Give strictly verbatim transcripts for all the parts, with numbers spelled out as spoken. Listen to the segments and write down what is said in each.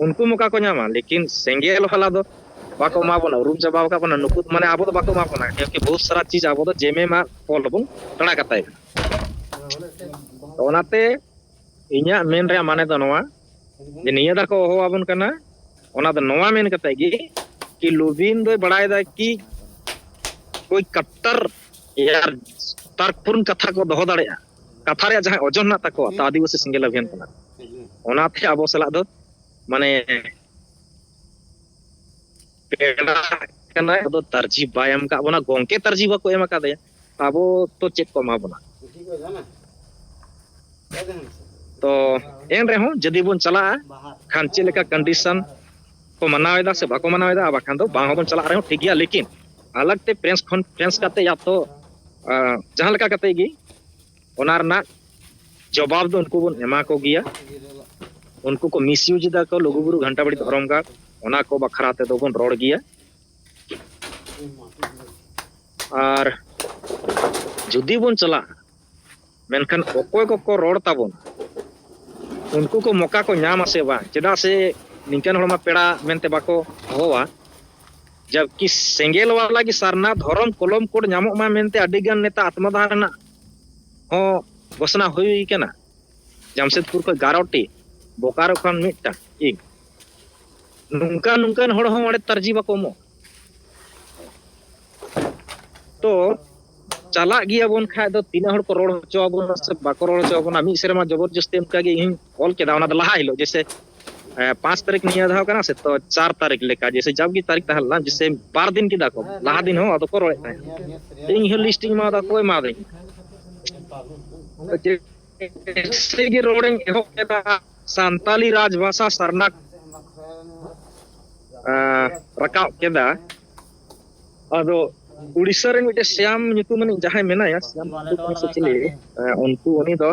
ᱩᱱᱠᱩ ᱢᱚᱠᱟ ᱠᱚ ᱧᱟᱢᱟ, ᱞᱮᱠᱤᱱ ᱥᱮᱸᱜᱮᱞ ᱵᱟᱞᱟ ᱫᱚ ᱵᱟᱠᱚ ᱮᱢᱟ ᱵᱚᱱᱟ, ᱩᱨᱩᱢ ᱪᱟᱵᱟᱣ ᱟᱠᱟᱫ ᱵᱚᱱᱟ ᱱᱩᱠᱩ, ᱢᱟᱱᱮ ᱟᱵᱚ ᱫᱚ ᱵᱟᱠᱚ ᱮᱢᱟ ᱵᱚᱱᱟ, ᱠᱤᱭᱩᱸᱠᱤ ᱵᱚᱦᱩᱛ ᱥᱟᱨᱟ ᱪᱤᱡᱽ ᱟᱵᱚ ᱫᱚ ᱡᱮᱢᱮ ᱢᱟ ᱯᱷᱚᱞ ᱵᱚᱱ ᱛᱟᱲᱟ ᱠᱟᱛᱟᱭ ᱠᱟᱱᱟ᱾ ᱛᱚ ᱚᱱᱟᱛᱮ ᱤᱧᱟᱹᱜ ᱢᱮᱱ ᱨᱮᱭᱟᱜ ᱢᱟᱱᱮ ᱫᱚ ᱱᱚᱣᱟ, ᱡᱮ ᱱᱤᱭᱟᱹ ᱫᱷᱟᱣ ᱠᱚ ᱦᱚᱦᱚ ᱟᱵᱚᱱ ᱠᱟᱱᱟ, ᱚᱱᱟ ᱫᱚ ᱱᱚᱣᱟ ᱢᱮᱱ ᱠᱟᱛᱮ ᱜᱮ ᱠᱤ ᱞᱩᱵᱤᱱ ᱫᱚᱭ ᱵᱟᱲᱟᱭ ᱫᱟ ᱠᱤ ᱠᱳᱭ ᱠᱟᱴᱴᱟᱨ ᱭᱟᱨ ᱛᱟᱨᱠᱯᱩᱨᱱ ᱠᱟᱛᱷᱟ ᱠᱚ ᱫᱚᱦᱚ ᱫᱟᱲᱮᱭᱟᱜᱼᱟ, ᱠᱟᱛᱷᱟ ᱨᱮᱭᱟᱜ ᱡᱟᱦᱟᱸᱭ ᱚᱡᱚᱱ ᱦᱮᱱᱟᱜ ᱛᱟᱠᱚᱣᱟ, ᱛᱚ ᱟᱹᱫᱤᱵᱟᱹᱥᱤ ᱥᱮᱸᱜᱮᱞ ᱚᱵᱷᱤᱭᱟᱱ ᱠᱟᱱᱟ᱾ ᱚᱱᱟᱛᱮ ᱟᱵᱚ ᱥᱟᱞᱟᱜ ᱫᱚ ᱢᱟᱱᱮ ᱯᱮᱲᱟ ᱠᱟᱱᱟᱭ, ᱟᱫᱚ ᱛᱟᱨᱡᱤ ᱵᱟᱭ ᱮᱢ ᱟᱠᱟᱫ ᱵᱚᱱᱟ, ᱜᱚᱝᱠᱮ ᱛᱟᱨᱡᱤ ᱵᱟᱠᱚ ᱮᱢ ᱟᱠᱟᱫᱮᱭᱟ, ᱟᱵᱚ ᱛᱚ ᱪᱮᱫ ᱠᱚ ᱮᱢᱟ ᱵᱚᱱᱟ? ᱛᱚ ᱮᱱ ᱨᱮᱦᱚᱸ ᱡᱩᱫᱤ ᱵᱚᱱ ᱪᱟᱞᱟᱜᱼᱟ ᱠᱷᱟᱱ ᱪᱮᱫ ᱞᱮᱠᱟ ᱠᱚᱱᱰᱤᱥᱚᱱ ᱠᱚ ᱢᱟᱱᱟᱣ ᱮᱫᱟ ᱥᱮ ᱵᱟᱠᱚ ᱢᱟᱱᱟᱣ ᱮᱫᱟ, ᱟᱨ ᱵᱟᱠᱷᱟᱱ ᱫᱚ ᱵᱟᱝ ᱦᱚᱸᱵᱚᱱ ᱪᱟᱞᱟᱜ ᱨᱮᱦᱚᱸ ᱴᱷᱤᱠ ᱜᱮᱭᱟ, ᱞᱮᱠᱤᱱ ᱟᱞᱟᱜᱽ ᱛᱮ ᱯᱨᱮᱥ ᱠᱚᱱᱯᱷᱟᱨᱮᱱᱥ ᱠᱟᱛᱮ ᱭᱟ ᱛᱚ ᱟᱸ, ᱡᱟᱦᱟᱸ ᱞᱮᱠᱟ ᱠᱟᱛᱮ ᱜᱮ ᱚᱱᱟ ᱨᱮᱱᱟᱜ ᱡᱚᱵᱟᱵ ᱫᱚ ᱩᱱᱠᱩ ᱵᱚᱱ ᱮᱢᱟ ᱠᱚ ᱜᱮᱭᱟ᱾ ᱩᱱᱠᱩ ᱠᱚ ᱢᱤᱥᱤᱭᱩᱡᱽ ᱮᱫᱟ ᱠᱚ ᱞᱩᱜᱩᱵᱩᱨᱩ ᱜᱷᱟᱱᱴᱟ ᱵᱟᱲᱤ ᱫᱷᱚᱨᱚᱢ ᱜᱟᱲ, ᱚᱱᱟ ᱠᱚ ᱵᱟᱠᱷᱨᱟ ᱛᱮᱫᱚ ᱵᱚᱱ ᱨᱚᱲ ᱜᱮᱭᱟ᱾ ᱟᱨ ᱡᱩᱫᱤ ᱵᱚᱱ ᱪᱟᱞᱟᱜᱼᱟ, ᱢᱮᱱᱠᱷᱟᱱ ᱚᱠᱚᱭ ᱠᱚᱠᱚ ᱨᱚᱲ ᱛᱟᱵᱚᱱ, ᱩᱱᱠᱩ ᱠᱚ ᱢᱚᱠᱟ ᱠᱚ ᱧᱟᱢᱟ ᱥᱮ ᱵᱟᱝ? ᱪᱮᱫᱟᱜ ᱥᱮ ᱱᱤᱝᱠᱟᱱ ᱦᱚᱲ ᱢᱟ ᱯᱮᱲᱟ ᱢᱮᱱᱛᱮ ᱵᱟᱠᱚ ᱦᱚᱦᱚᱣᱟ, ᱡᱟᱵᱠᱤ ᱥᱮᱸᱜᱮᱞ ᱵᱟᱞᱟ ᱜᱮ ᱥᱟᱨᱱᱟ ᱫᱷᱚᱨᱚᱢ ᱠᱚᱞᱚᱢ ᱠᱳᱰ ᱧᱟᱢᱚᱜ ᱢᱟ ᱢᱮᱱᱛᱮ ᱟᱹᱰᱤ ᱜᱟᱱ ᱱᱮᱛᱟ ᱟᱛᱢᱟ ᱫᱟᱦᱟ ᱨᱮᱱᱟᱜ ᱦᱚᱸ ᱜᱷᱳᱥᱱᱟ ᱦᱩᱭ ᱠᱟᱱᱟ᱾ ᱡᱟᱢᱥᱮᱫᱽᱯᱩᱨ ᱠᱷᱚᱱ ᱮᱜᱟᱨᱚ ᱴᱤ, ᱵᱳᱠᱟᱨᱳ ᱠᱷᱚᱱ ᱢᱤᱫᱴᱟᱝ, ᱤᱧ᱾ ᱱᱚᱝᱠᱟᱱ ᱱᱚᱝᱠᱟᱱ ᱦᱚᱲ ᱦᱚᱸ ᱚᱸᱰᱮ ᱛᱟᱨᱡᱤ ᱵᱟᱠᱚ ᱮᱢᱚᱜ᱾ ᱛᱚ ᱪᱟᱞᱟᱜ ᱜᱮᱭᱟᱵᱚᱱ ᱠᱷᱟᱡ ᱫᱚ ᱛᱤᱱᱟᱹᱜ ᱦᱚᱲ ᱠᱚ ᱨᱚᱲ ᱦᱚᱪᱚ ᱟᱵᱚᱱᱟ ᱥᱮ ᱵᱟᱠᱚ ᱨᱚᱲ ᱦᱚᱪᱚ ᱟᱵᱚᱱᱟ, ᱢᱤᱫ ᱥᱮᱨᱢᱟ ᱡᱚᱵᱚᱨᱡᱚᱥᱛᱤ ᱚᱱᱠᱟ ᱜᱮ ᱤᱧ ᱚᱞ ᱠᱮᱫᱟ, ᱚᱱᱟ ᱫᱚ ᱞᱟᱦᱟ ᱦᱤᱞᱳᱜ, ᱡᱮᱥᱮ ᱮ, ᱯᱟᱸᱪ ᱛᱟᱹᱨᱤᱠᱷ ᱱᱤᱭᱟᱹ ᱫᱷᱟᱣ ᱠᱟᱱᱟ ᱥᱮ, ᱛᱚ ᱪᱟᱨ ᱛᱟᱹᱨᱤᱠᱷ ᱞᱮᱠᱟ, ᱡᱮᱥᱮ ᱡᱟᱵ ᱜᱮ ᱛᱟᱹᱨᱤᱠᱷ ᱛᱟᱦᱮᱸ ᱞᱮᱱᱟ, ᱡᱮᱥᱮ ᱵᱟᱨ ᱫᱤᱱ ᱠᱮᱫᱟ ᱠᱚ, ᱞᱟᱦᱟ ᱫᱤᱱ ᱦᱚᱸ ᱟᱫᱚ ᱠᱚ ᱨᱚᱲᱮᱫ ᱛᱟᱦᱮᱸᱫ᱾ ᱤᱧ ᱦᱚᱸ ᱞᱤᱥᱴ ᱤᱧ ᱮᱢᱟᱣᱟᱫᱟ, ᱠᱚ ᱮᱢᱟᱫᱤᱧ᱾ ᱡᱮᱥᱮ ᱜᱮ ᱨᱚᱲᱤᱧ ᱮᱦᱚᱵ ᱠᱮᱫᱟ, ᱥᱟᱱᱛᱟᱞᱤ ᱨᱟᱡᱽ ᱵᱷᱟᱥᱟ ᱥᱟᱨᱱᱟ, ᱮ, ᱨᱟᱠᱟᱵ ᱠᱮᱫᱟ᱾ ᱟᱫᱚ ᱩᱲᱤᱥᱥᱟ ᱨᱮᱱ ᱢᱤᱫᱴᱮᱱ ᱥᱭᱟᱢ ᱧᱩᱛᱩᱢᱟᱱᱤᱡ ᱡᱟᱦᱟᱸᱭ ᱢᱮᱱᱟᱭᱟ, ᱥᱭᱟᱢ ᱴᱩᱰᱩ ᱠᱟᱱᱟ ᱥᱮ ᱪᱤᱞᱤ, ᱮ, ᱩᱱᱠᱩ, ᱩᱱᱤ ᱫᱚ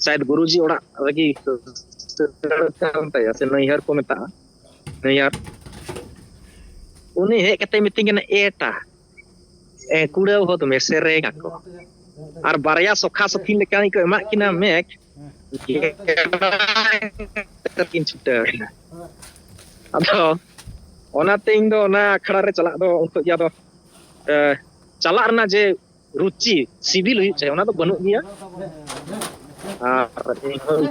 ᱥᱟᱭᱮᱫ ᱜᱩᱨᱩᱡᱤ ᱚᱲᱟᱜ ᱨᱮᱜᱮ ᱥᱟᱹᱫᱟᱹᱲ ᱠᱟᱱ ᱛᱟᱭᱟ, ᱥᱮ ᱱᱟᱹᱭᱦᱟᱹᱨ ᱠᱚ ᱢᱮᱛᱟᱜᱼᱟ, ᱱᱟᱹᱭᱦᱟᱹᱨ᱾ ᱩᱱᱤ ᱦᱮᱡ ᱠᱟᱛᱮ ᱢᱤᱛᱟᱹᱧ ᱠᱟᱱᱟ, "ᱮᱴᱟ, ᱮ, ᱠᱩᱲᱟᱹᱣ ᱦᱚᱫ ᱢᱮ, ᱥᱮᱨᱮᱧ ᱟᱠᱚ᱾ ᱟᱨ ᱵᱟᱨᱭᱟ ᱥᱚᱠᱷᱟ ᱥᱚᱠᱷᱤ ᱞᱮᱠᱟᱱᱤᱡ ᱠᱚ ᱮᱢᱟᱜ ᱠᱤᱱᱟ ᱢᱮᱠ, ᱠᱤᱱ ᱪᱷᱩᱴᱟᱹᱣ ᱮᱱᱟ᱾ ᱟᱫᱚ ᱚᱱᱟᱛᱮ ᱤᱧ ᱫᱚ ᱚᱱᱟ ᱟᱠᱷᱲᱟ ᱨᱮ ᱪᱟᱞᱟᱜ ᱫᱚ ᱩᱱ ᱠᱷᱚᱡ ᱜᱮ ᱟᱫᱚ, ᱮ, ᱪᱟᱞᱟᱜ ᱨᱮᱱᱟᱜ ᱡᱮ ᱨᱩᱪᱤ, ᱥᱤᱵᱤᱞ ᱦᱩᱭᱩᱜ ᱪᱟᱹᱭ, ᱚᱱᱟ ᱫᱚ ᱵᱟᱹᱱᱩᱜ ᱜᱮᱭᱟ᱾ ᱟᱨ ᱤᱧ ᱦᱚᱸ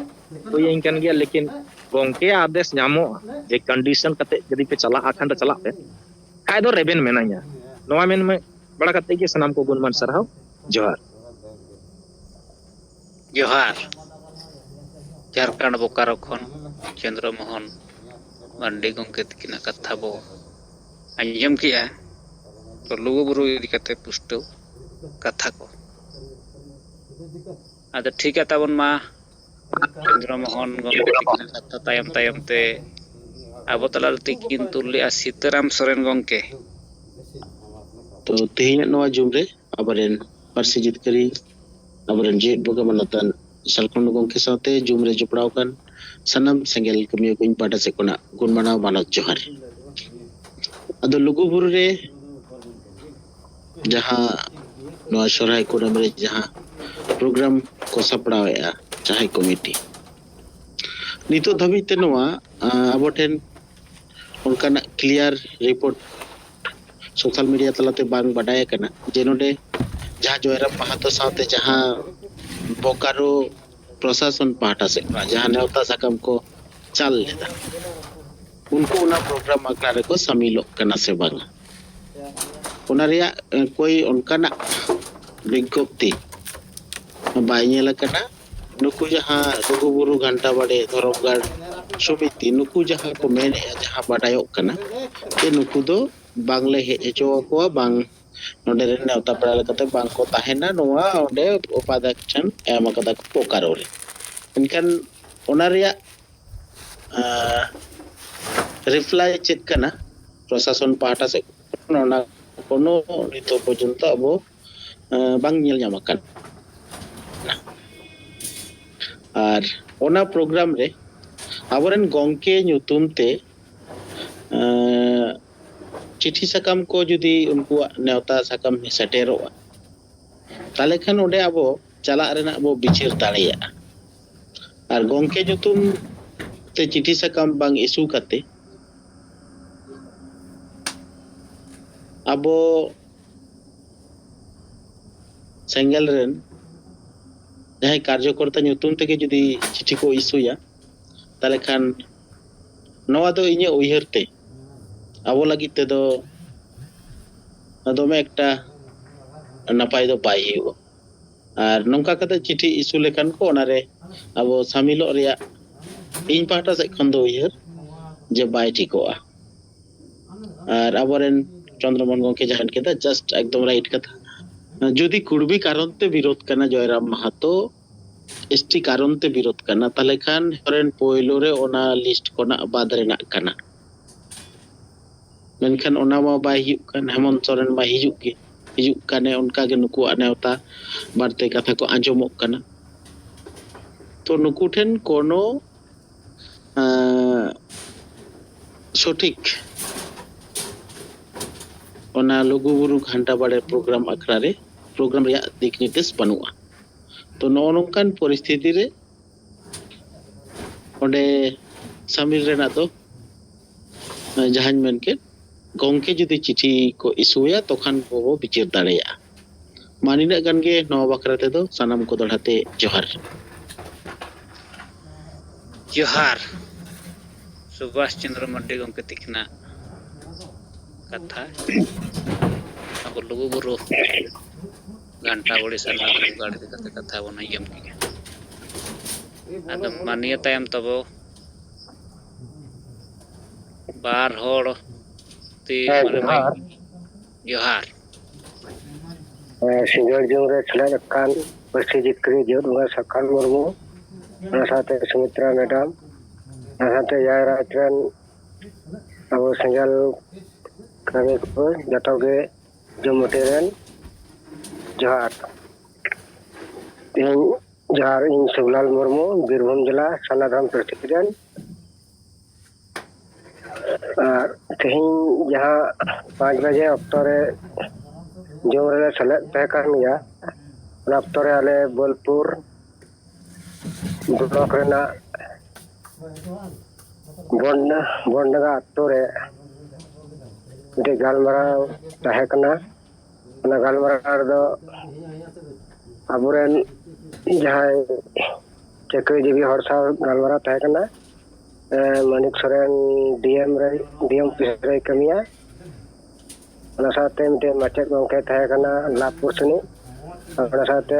ᱦᱩᱭᱟᱹᱧ ᱠᱟᱱ ᱜᱮᱭᱟ, ᱞᱮᱠᱤᱱ ᱜᱚᱝᱠᱮ ᱟᱫᱮᱥ ᱧᱟᱢᱚᱜᱼᱟ ᱡᱮ condition ᱠᱟᱛᱮ ᱡᱩᱫᱤ ᱯᱮ ᱪᱟᱞᱟᱜᱼᱟ ᱠᱷᱟᱱ ᱫᱚ ᱪᱟᱞᱟᱜ ᱯᱮ, ᱠᱷᱟᱡ ᱫᱚ ᱨᱮᱵᱮᱱ ᱢᱮᱱᱟᱹᱧᱟ᱾ ᱱᱚᱣᱟ ᱢᱮᱱ ᱢᱮ ᱵᱟᱲᱟ ᱠᱟᱛᱮ ᱜᱮ ᱥᱟᱱᱟᱢ ᱠᱚ ᱜᱩᱱᱢᱟᱱ ᱥᱟᱨᱦᱟᱣ, ᱡᱚᱦᱟᱨ᱾ ᱡᱚᱦᱟᱨ᱾ ᱡᱷᱟᱲᱠᱷᱚᱸᱰ ᱵᱳᱠᱟᱨᱳ ᱠᱷᱚᱱ ᱪᱚᱱᱫᱨᱚ ᱢᱳᱦᱚᱱ ᱢᱟᱨᱰᱤ ᱜᱚᱢᱠᱮ ᱛᱟᱹᱠᱤᱱᱟᱜ ᱠᱟᱛᱷᱟ ᱵᱚ ᱟᱸᱡᱚᱢ ᱠᱮᱜᱼᱟ᱾ ᱛᱚ, ᱞᱩᱜᱩᱵᱩᱨᱩ ᱤᱫᱤ ᱠᱟᱛᱮ ᱯᱩᱥᱴᱟᱹᱣ ᱠᱟᱛᱷᱟ ᱠᱚ᱾ ᱟᱫᱚ ᱴᱷᱤᱠ ᱜᱮᱭᱟ ᱛᱟᱵᱚᱱ ᱢᱟ, ᱪᱚᱱᱫᱨᱚ ᱢᱳᱦᱚᱱ ᱜᱚᱢᱠᱮ ᱛᱟᱹᱠᱤᱱᱟᱜ ᱠᱟᱛᱷᱟ ᱛᱟᱭᱚᱢ ᱛᱟᱭᱚᱢ ᱛᱮ ᱟᱵᱚ ᱛᱟᱞᱟ ᱨᱮ ᱛᱤᱠᱤᱱ ᱛᱩᱞ ᱞᱮᱜᱼᱟ ᱥᱤᱛᱟᱹᱨᱟᱢ ᱥᱚᱨᱮᱱ ᱜᱚᱢᱠᱮ᱾ ᱛᱚ, ᱛᱮᱦᱮᱧᱟᱜ ᱱᱚᱣᱟ ᱡᱩᱢ ᱨᱮ ᱟᱵᱚᱨᱮᱱ ᱯᱟᱹᱨᱥᱤ ᱡᱤᱛᱠᱟᱹᱨᱤ, ᱟᱵᱚᱨᱮᱱ ᱡᱮᱜᱮᱛ ᱵᱚᱸᱜᱟ ᱢᱟᱱᱚᱛᱟᱱ ᱥᱟᱞᱠᱷᱚᱱ ᱜᱚᱢᱠᱮ ᱥᱟᱶᱛᱮ ᱡᱩᱢ ᱨᱮ ᱡᱚᱯᱲᱟᱣ ᱟᱠᱟᱱ ᱥᱟᱱᱟᱢ ᱥᱮᱸᱜᱮᱞ ᱠᱟᱹᱢᱤᱭᱟᱹ ᱠᱚ ᱤᱧ ᱯᱟᱦᱴᱟ ᱥᱮᱫ ᱠᱷᱚᱱᱟᱜ ᱜᱩᱱ ᱢᱟᱱᱟᱣ ᱢᱟᱱᱚᱛ ᱡᱚᱦᱟᱨ᱾ ᱟᱫᱚ ᱞᱩᱜᱩᱵᱩᱨᱩ ᱨᱮ ᱡᱟᱦᱟᱸ ᱱᱚᱣᱟ ᱥᱚᱨᱦᱟᱭ ᱠᱩᱱᱟᱹᱢᱤ ᱨᱮ ᱡᱟᱦᱟᱸ ᱯᱨᱳᱜᱨᱟᱢ ᱠᱚ ᱥᱟᱯᱲᱟᱣᱮᱫᱼᱟ ᱡᱟᱦᱟᱸᱭ ᱠᱚᱢᱤᱴᱤ, ᱱᱤᱛᱚᱜ ᱫᱷᱟᱹᱵᱤᱡ ᱛᱮ ᱱᱚᱣᱟ, ᱟᱸ, ᱟᱵᱚ ᱴᱷᱮᱱ ᱚᱱᱠᱟᱱᱟᱜ ᱠᱞᱤᱭᱟᱨ ᱨᱤᱯᱳᱨᱴ ᱥᱳᱥᱟᱞ ᱢᱤᱰᱤᱭᱟ ᱛᱟᱞᱟᱛᱮ ᱵᱟᱝ ᱵᱟᱰᱟᱭ ᱟᱠᱟᱱᱟ ᱡᱮ ᱱᱚᱰᱮ ᱡᱟᱦᱟᱸ ᱡᱚᱭᱨᱟᱢ ᱢᱟᱦᱟᱛᱚ ᱥᱟᱶᱛᱮ ᱡᱟᱦᱟᱸ ᱵᱳᱠᱟᱨᱳ ᱯᱨᱚᱥᱟᱥᱚᱱ ᱯᱟᱦᱴᱟ ᱥᱮᱫ ᱠᱷᱚᱱᱟᱜ ᱡᱟᱦᱟᱸ ᱱᱮᱣᱛᱟ ᱥᱟᱠᱟᱢ ᱠᱚ ᱪᱟᱞ ᱞᱮᱫᱟ, ᱩᱱᱠᱩ ᱚᱱᱟ ᱯᱨᱳᱜᱨᱟᱢ ᱟᱠᱷᱲᱟ ᱨᱮᱠᱚ ᱥᱟᱢᱤᱞᱚᱜ ᱠᱟᱱᱟ ᱥᱮ ᱵᱟᱝᱟ, ᱚᱱᱟ ᱨᱮᱭᱟᱜ, ᱮ, ᱠᱳᱭ ᱚᱱᱠᱟᱱᱟᱜ ᱵᱤᱜᱽᱜᱚᱯᱛᱤ ᱵᱟᱭ ᱧᱮᱞ ᱟᱠᱟᱱᱟ᱾ ᱱᱩᱠᱩ ᱡᱟᱦᱟᱸ ᱞᱩᱜᱩᱵᱩᱨᱩ ᱜᱷᱟᱱᱴᱟ ᱵᱟᱲᱮ ᱫᱷᱚᱨᱚᱢ ᱜᱟᱲ ᱥᱚᱢᱤᱛᱤ, ᱱᱩᱠᱩ ᱡᱟᱦᱟᱸ ᱠᱚ ᱢᱮᱱᱮᱫᱼᱟ, ᱡᱟᱦᱟᱸ ᱵᱟᱰᱟᱭᱚᱜ ᱠᱟᱱᱟ, ᱡᱮ ᱱᱩᱠᱩ ᱫᱚ ᱵᱟᱝᱞᱮ ᱦᱮᱡ ᱦᱚᱪᱚ ᱟᱠᱚᱣᱟ, ᱵᱟᱝ ᱱᱚᱰᱮ ᱨᱮᱱ ᱱᱮᱣᱛᱟ ᱯᱮᱲᱟ ᱞᱮᱠᱟᱛᱮ ᱵᱟᱝ ᱠᱚ ᱛᱟᱦᱮᱱᱟ᱾ ᱱᱚᱣᱟ ᱚᱸᱰᱮ ᱩᱯᱟᱫᱷᱭᱟᱠᱠᱷᱚ ᱴᱷᱮᱱ ᱮᱢ ᱟᱠᱟᱫᱟ ᱠᱚ ᱵᱳᱠᱟᱨᱳ ᱨᱮ᱾ ᱢᱮᱱᱠᱷᱟᱱ ᱚᱱᱟ ᱨᱮᱭᱟᱜ, ᱟᱸ, ᱨᱤᱯᱞᱟᱭ ᱪᱮᱫ ᱠᱟᱱᱟ ᱯᱨᱚᱥᱟᱥᱚᱱ ᱯᱟᱦᱴᱟ ᱥᱮᱫ ᱠᱷᱚᱱ, ᱚᱱᱟ ᱠᱳᱱᱳ ᱱᱤᱛᱚᱜ ᱯᱚᱨᱡᱚᱱᱛᱚ ᱟᱵᱚ, ᱟᱸ, ᱵᱟᱝ ᱧᱮᱞ ᱧᱟᱢ ᱟᱠᱟᱱᱟ᱾ ᱟᱨ ᱚᱱᱟ ᱯᱨᱳᱜᱨᱟᱢ ᱨᱮ ᱟᱵᱚᱨᱮᱱ ᱜᱚᱢᱠᱮ ᱧᱩᱛᱩᱢ ᱛᱮ, ᱟᱸ, ᱪᱤᱴᱷᱤ ᱥᱟᱠᱟᱢ ᱠᱚ ᱡᱩᱫᱤ ᱩᱱᱠᱩᱣᱟᱜ ᱱᱮᱣᱛᱟ ᱥᱟᱠᱟᱢ ᱥᱮᱴᱮᱨᱚᱜᱼᱟ, ᱛᱟᱦᱚᱞᱮ ᱠᱷᱟᱱ ᱚᱸᱰᱮ ᱟᱵᱚ ᱪᱟᱞᱟᱜ ᱨᱮᱱᱟᱜ ᱵᱚ ᱵᱤᱪᱟᱹᱨ ᱫᱟᱲᱮᱭᱟᱜᱼᱟ᱾ ᱟᱨ ᱜᱚᱢᱠᱮ ᱧᱩᱛᱩᱢ ᱛᱮ ᱪᱤᱴᱷᱤ ᱥᱟᱠᱟᱢ ᱵᱟᱝ ᱤᱥᱩ ᱠᱟᱛᱮ ᱟᱵᱚ ᱥᱮᱸᱜᱮᱞ ᱨᱮᱱ ᱡᱟᱦᱟᱸᱭ ᱠᱟᱨᱡᱚᱠᱚᱨᱛᱟ ᱧᱩᱛᱩᱢ ᱛᱮᱜᱮ ᱡᱩᱫᱤ ᱪᱤᱴᱷᱤ ᱠᱚ ᱤᱥᱩᱭᱟ, ᱛᱟᱦᱚᱞᱮ ᱠᱷᱟᱱ ᱱᱚᱣᱟ ᱫᱚ ᱤᱧᱟᱹᱜ ᱩᱭᱦᱟᱹᱨ ᱛᱮ ᱟᱵᱚ ᱞᱟᱹᱜᱤᱫ ᱛᱮᱫᱚ ᱫᱚᱢᱮ ᱮᱠᱴᱟ ᱱᱟᱯᱟᱭ ᱫᱚ ᱵᱟᱭ ᱦᱩᱭᱩᱜᱼᱟ᱾ ᱟᱨ ᱱᱚᱝᱠᱟ ᱠᱟᱛᱮ ᱪᱤᱴᱷᱤ ᱤᱥᱩ ᱞᱮᱠᱷᱟᱱ ᱠᱚ, ᱚᱱᱟᱨᱮ ᱟᱵᱚ ᱥᱟᱢᱤᱞᱚᱜ ᱨᱮᱭᱟᱜ ᱤᱧ ᱯᱟᱦᱴᱟ ᱥᱮᱫ ᱠᱷᱚᱱ ᱫᱚ ᱩᱭᱦᱟᱹᱨ ᱡᱮ ᱵᱟᱭ ᱴᱷᱤᱠᱚᱜᱼᱟ᱾ ᱟᱨ ᱟᱵᱚᱨᱮᱱ ᱪᱚᱱᱫᱨᱚᱢᱳᱦᱚᱱ ᱜᱚᱢᱠᱮ ᱡᱟᱦᱟᱸ ᱠᱮᱫᱟ, just ᱮᱠᱫᱚᱢ right ᱠᱟᱛᱷᱟ᱾ ᱡᱩᱫᱤ ᱠᱩᱲᱵᱤ ᱠᱟᱨᱚᱱ ᱛᱮ ᱵᱤᱨᱳᱫ ᱠᱟᱱᱟ ᱡᱚᱭᱨᱟᱢ ᱢᱟᱦᱟᱛᱚ, ᱮᱥᱴᱤ ᱠᱟᱨᱚᱱ ᱛᱮ ᱵᱤᱨᱳᱫ ᱠᱟᱱᱟ, ᱛᱟᱦᱚᱞᱮ ᱠᱷᱟᱱ ᱦᱚᱨᱮᱱ ᱯᱳᱭᱞᱳ ᱨᱮ ᱚᱱᱟ ᱞᱤᱥᱴ ᱠᱷᱚᱱᱟᱜ ᱵᱟᱫ ᱨᱮᱱᱟᱜ ᱠᱟᱱᱟ᱾ ᱢᱮᱱᱠᱷᱟᱱ ᱚᱱᱟ ᱢᱟ ᱵᱟᱭ ᱦᱩᱭᱩᱜ ᱠᱟᱱ, ᱦᱮᱢᱚᱱᱛ ᱥᱚᱨᱮᱱ ᱢᱟ ᱦᱤᱡᱩᱜ ᱜᱮ, ᱦᱤᱡᱩᱜ ᱠᱟᱱᱮ, ᱚᱱᱠᱟ ᱜᱮ ᱱᱩᱠᱩᱣᱟᱜ ᱱᱮᱣᱛᱟ ᱵᱟᱨᱛᱮ ᱠᱟᱛᱷᱟ ᱠᱚ ᱟᱸᱡᱚᱢᱚᱜ ᱠᱟᱱᱟ᱾ ᱛᱚ ᱱᱩᱠᱩ ᱴᱷᱮᱱ ᱠᱳᱱᱳ ᱟᱸ, ᱥᱚᱴᱷᱤᱠ ᱚᱱᱟ ᱞᱩᱜᱩᱵᱩᱨᱩ ᱜᱷᱟᱱᱴᱟ ᱵᱟᱲᱮ ᱯᱨᱳᱜᱨᱟᱢ ᱟᱠᱷᱲᱟ ᱨᱮ ᱯᱨᱳᱜᱨᱟᱢ ᱨᱮᱭᱟᱜ ᱫᱤᱠ ᱱᱤᱨᱫᱮᱥ ᱵᱟᱹᱱᱩᱜᱼᱟ᱾ ᱛᱚ ᱱᱚᱜᱼᱚ ᱱᱚᱝᱠᱟᱱ ᱯᱚᱨᱤᱥᱛᱷᱤᱛᱤ ᱨᱮ ᱚᱸᱰᱮ ᱥᱟᱢᱤᱞ ᱨᱮᱱᱟᱜ ᱫᱚ ᱡᱟᱦᱟᱸᱧ ᱢᱮᱱ ᱠᱮᱫ, ᱜᱚᱢᱠᱮ ᱡᱩᱫᱤ ᱪᱤᱴᱷᱤ ᱠᱚ ᱤᱥᱩᱭᱟ, ᱛᱚᱠᱷᱟᱱ ᱵᱚ ᱵᱤᱪᱟᱹᱨ ᱫᱟᱲᱮᱭᱟᱜᱼᱟ᱾ ᱢᱟ ᱱᱤᱱᱟᱹᱜ ᱜᱟᱱ ᱜᱮ ᱱᱚᱣᱟ ᱵᱟᱠᱷᱨᱟ ᱛᱮᱫᱚ ᱥᱟᱱᱟᱢ ᱠᱚ ᱫᱚᱲᱦᱟ ᱛᱮ ᱡᱚᱦᱟᱨ᱾ ᱡᱚᱦᱟᱨ᱾ ᱥᱩᱵᱷᱟᱥ ᱪᱚᱱᱫᱨᱚ ᱢᱟᱨᱰᱤ ᱜᱚᱢᱠᱮ ᱛᱤᱠᱤᱱᱟᱜ ᱠᱟᱛᱷᱟ, ᱟᱵᱚ ᱞᱩᱜᱩᱵᱩᱨᱩ ᱜᱷᱟᱱᱴᱟ ᱵᱟᱲᱮ ᱥᱟᱨᱱᱟ ᱫᱷᱚᱨᱚᱢ ᱜᱟᱲ ᱤᱫᱤ ᱠᱟᱛᱮ ᱠᱟᱛᱷᱟ ᱵᱚᱱ ᱟᱸᱡᱚᱢ ᱠᱮᱜᱼᱟ᱾ ᱟᱫᱚ ᱢᱟ ᱱᱤᱭᱟᱹ ᱛᱟᱭᱚᱢ ᱛᱟᱵᱚ ᱵᱟᱨ ᱦᱚᱲ ᱛᱮ ᱦᱮᱸ, ᱢᱟᱱᱮ ᱡᱚᱦᱟᱨ᱾ ᱡᱚᱦᱟᱨ᱾ ᱥᱤᱸᱜᱟᱹᱲ ᱡᱚᱝ ᱨᱮ ᱥᱮᱞᱮᱫ ᱟᱠᱟᱱ ᱯᱟᱹᱨᱥᱤ ᱡᱤᱛᱠᱟᱹᱨᱤ ᱡᱤᱭᱟᱹᱲ ᱵᱚᱸᱜᱟ ᱥᱟᱠᱷᱟᱱ ᱢᱩᱨᱢᱩ, ᱚᱱᱟ ᱥᱟᱶᱛᱮ ᱥᱩᱢᱤᱛᱨᱟ ᱢᱮᱰᱟᱢ, ᱚᱱᱟ ᱥᱟᱶᱛᱮ ᱮᱭᱟᱭ ᱨᱟᱡᱽ ᱨᱮᱱ ᱟᱵᱚ ᱥᱮᱸᱜᱮᱞ ᱠᱟᱹᱢᱤ ᱠᱚ ᱡᱚᱛᱚ ᱜᱮ ᱡᱩᱢᱩᱴᱤ ᱨᱮᱱ ᱡᱚᱦᱟᱨ᱾ ᱤᱧ ᱡᱚᱦᱟᱨ, ᱤᱧ ᱥᱩᱵᱞᱟᱞ ᱢᱩᱨᱢᱩ, ᱵᱤᱨᱵᱷᱩᱢ ᱡᱮᱞᱟ ᱥᱟᱨᱱᱟ ᱫᱷᱚᱨᱚᱢ ᱯᱨᱮᱥᱤᱰᱮᱱᱴ᱾ ᱟᱨ ᱛᱮᱦᱮᱧ ᱡᱟᱦᱟᱸ ᱯᱟᱸᱪ ᱵᱟᱡᱮ ᱚᱠᱛᱚ ᱨᱮ ᱡᱚᱢ ᱨᱮᱞᱮ ᱥᱮᱞᱮᱫ ᱛᱟᱦᱮᱸ ᱠᱟᱱ ᱜᱮᱭᱟ, ᱚᱱᱟ ᱚᱠᱛᱚ ᱨᱮ ᱟᱞᱮ ᱵᱳᱞᱯᱩᱨ ᱵᱞᱚᱠ ᱨᱮᱱᱟᱜ ᱵᱚᱱᱰ-, ᱵᱚᱱᱰᱟᱸᱜᱟ ᱟᱛᱳ ᱨᱮ ᱢᱤᱫᱴᱮᱡ ᱜᱟᱞᱢᱟᱨᱟᱣ ᱛᱟᱦᱮᱸ ᱠᱟᱱᱟ᱾ ᱚᱱᱟ ᱜᱟᱞᱢᱟᱨᱟᱣ ᱨᱮᱫᱚ ᱟᱵᱚᱨᱮᱱ ᱡᱟᱦᱟᱸᱭ ᱪᱟᱹᱠᱨᱤ ᱡᱤᱵᱤ ᱦᱚᱲ ᱥᱟᱶ ᱜᱟᱞᱢᱟᱨᱟᱣ ᱛᱟᱦᱮᱸ ᱠᱟᱱᱟ᱾ ᱮ, ᱢᱟᱱᱤᱠ ᱥᱚᱨᱮᱱ ᱰᱤ ᱮᱢ ᱨᱮ, ᱰᱤ ᱮᱢ ᱚᱯᱷᱤᱥ ᱨᱮᱭ ᱠᱟᱹᱢᱤᱭᱟ᱾ ᱚᱱᱟ ᱥᱟᱶᱛᱮ ᱢᱤᱫᱴᱮᱱ ᱢᱟᱪᱮᱫ ᱜᱚᱢᱠᱮ ᱛᱟᱦᱮᱸ ᱠᱟᱱᱟ ᱞᱟᱵᱷᱯᱩᱨ ᱥᱮᱱᱤᱡ᱾ ᱚᱱᱟ ᱥᱟᱶᱛᱮ,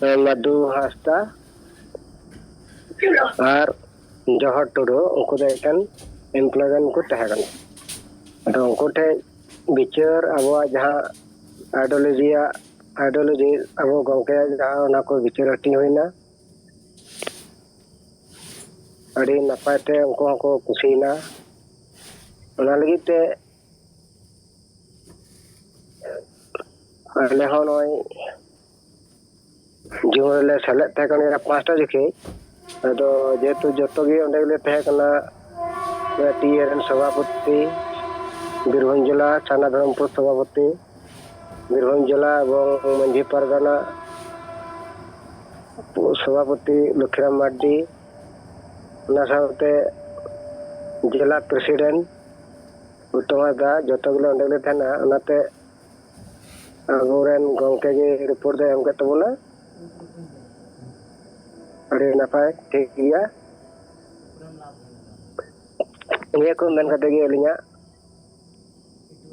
ᱮ, ᱢᱟᱫᱩ ᱦᱟᱸᱥᱫᱟ ᱟᱨ ᱡᱚᱦᱚᱨ ᱴᱩᱰᱩ, ᱩᱱᱠᱩ ᱫᱚ ᱮᱠᱮᱱ ᱮᱢᱯᱞᱚᱭᱢᱮᱱᱴ ᱠᱚ ᱛᱟᱦᱮᱸ ᱠᱟᱱᱟ᱾ ᱟᱫᱚ ᱩᱱᱠᱩ ᱴᱷᱮᱡ ᱵᱤᱪᱟᱹᱨ, ᱟᱵᱚᱣᱟᱜ ᱡᱟᱦᱟᱸ ᱟᱭᱰᱤᱭᱳᱞᱚᱡᱤᱭᱟᱜ, ᱟᱭᱰᱤᱭᱳᱞᱚᱡᱤ, ᱟᱵᱚ ᱜᱚᱢᱠᱮᱭᱟᱜ ᱡᱟᱦᱟᱸ, ᱚᱱᱟ ᱠᱚ ᱵᱤᱪᱟᱹᱨ ᱦᱟᱹᱴᱤᱧ ᱦᱩᱭᱱᱟ᱾ ᱟᱹᱰᱤ ᱱᱟᱯᱟᱭ ᱛᱮ ᱩᱱᱠᱩ ᱦᱚᱸᱠᱚ ᱠᱩᱥᱤᱭᱮᱱᱟ᱾ ᱚᱱᱟ ᱞᱟᱹᱜᱤᱫ ᱛᱮ ᱟᱞᱮ ᱦᱚᱸ ᱱᱚᱜᱼᱚᱭ ᱡᱩᱱ ᱨᱮᱞᱮ ᱥᱮᱞᱮᱫ ᱛᱟᱦᱮᱸ ᱠᱟᱱ ᱜᱮᱭᱟ ᱯᱟᱸᱪᱴᱟ ᱡᱚᱠᱷᱮᱡ᱾ ᱟᱫᱚ ᱡᱮᱦᱮᱛᱩ ᱡᱚᱛᱚ ᱜᱮ ᱚᱸᱰᱮ ᱜᱮᱞᱮ ᱛᱟᱦᱮᱸ ᱠᱟᱱᱟ, ᱴᱤ ᱮ ᱨᱮᱱ ᱥᱚᱵᱷᱟᱯᱚᱛᱤ, ᱵᱤᱨᱵᱷᱩᱢ ᱡᱮᱞᱟ ᱥᱟᱨᱱᱟ ᱫᱷᱚᱨᱚᱢᱯᱩᱨ ᱥᱚᱵᱷᱟᱯᱚᱛᱤ, ᱵᱤᱨᱵᱷᱩᱢ ᱡᱮᱞᱟ ᱮᱵᱚᱝ ᱢᱟᱹᱡᱷᱤ ᱯᱟᱨᱜᱟᱱᱟ ᱥᱚᱵᱷᱟᱯᱚᱛᱤ ᱞᱚᱠᱠᱷᱤᱨᱟᱢ ᱢᱟᱨᱰᱤ, ᱚᱱᱟ ᱥᱟᱶᱛᱮ ᱡᱮᱞᱟ ᱯᱨᱮᱥᱤᱰᱮᱱᱴ ᱩᱛᱛᱚᱢ ᱦᱟᱸᱥᱫᱟ, ᱡᱚᱛᱚ ᱜᱮᱞᱮ ᱚᱸᱰᱮ ᱜᱮᱞᱮ ᱛᱟᱦᱮᱱᱟ᱾ ᱚᱱᱟᱛᱮ ᱟᱵᱚᱨᱮᱱ ᱜᱚᱢᱠᱮ ᱜᱮ ᱨᱤᱯᱳᱨᱴ ᱫᱚᱭ ᱮᱢ ᱠᱮᱫ ᱛᱟᱵᱚᱱᱟ᱾ ᱟᱹᱰᱤ ᱱᱟᱯᱟᱭ, ᱴᱷᱤᱠ ᱜᱮᱭᱟ᱾ ᱱᱤᱭᱟᱹ ᱠᱚ ᱢᱮᱱ ᱠᱟᱛᱮ ᱜᱮ ᱟᱹᱞᱤᱧᱟᱜ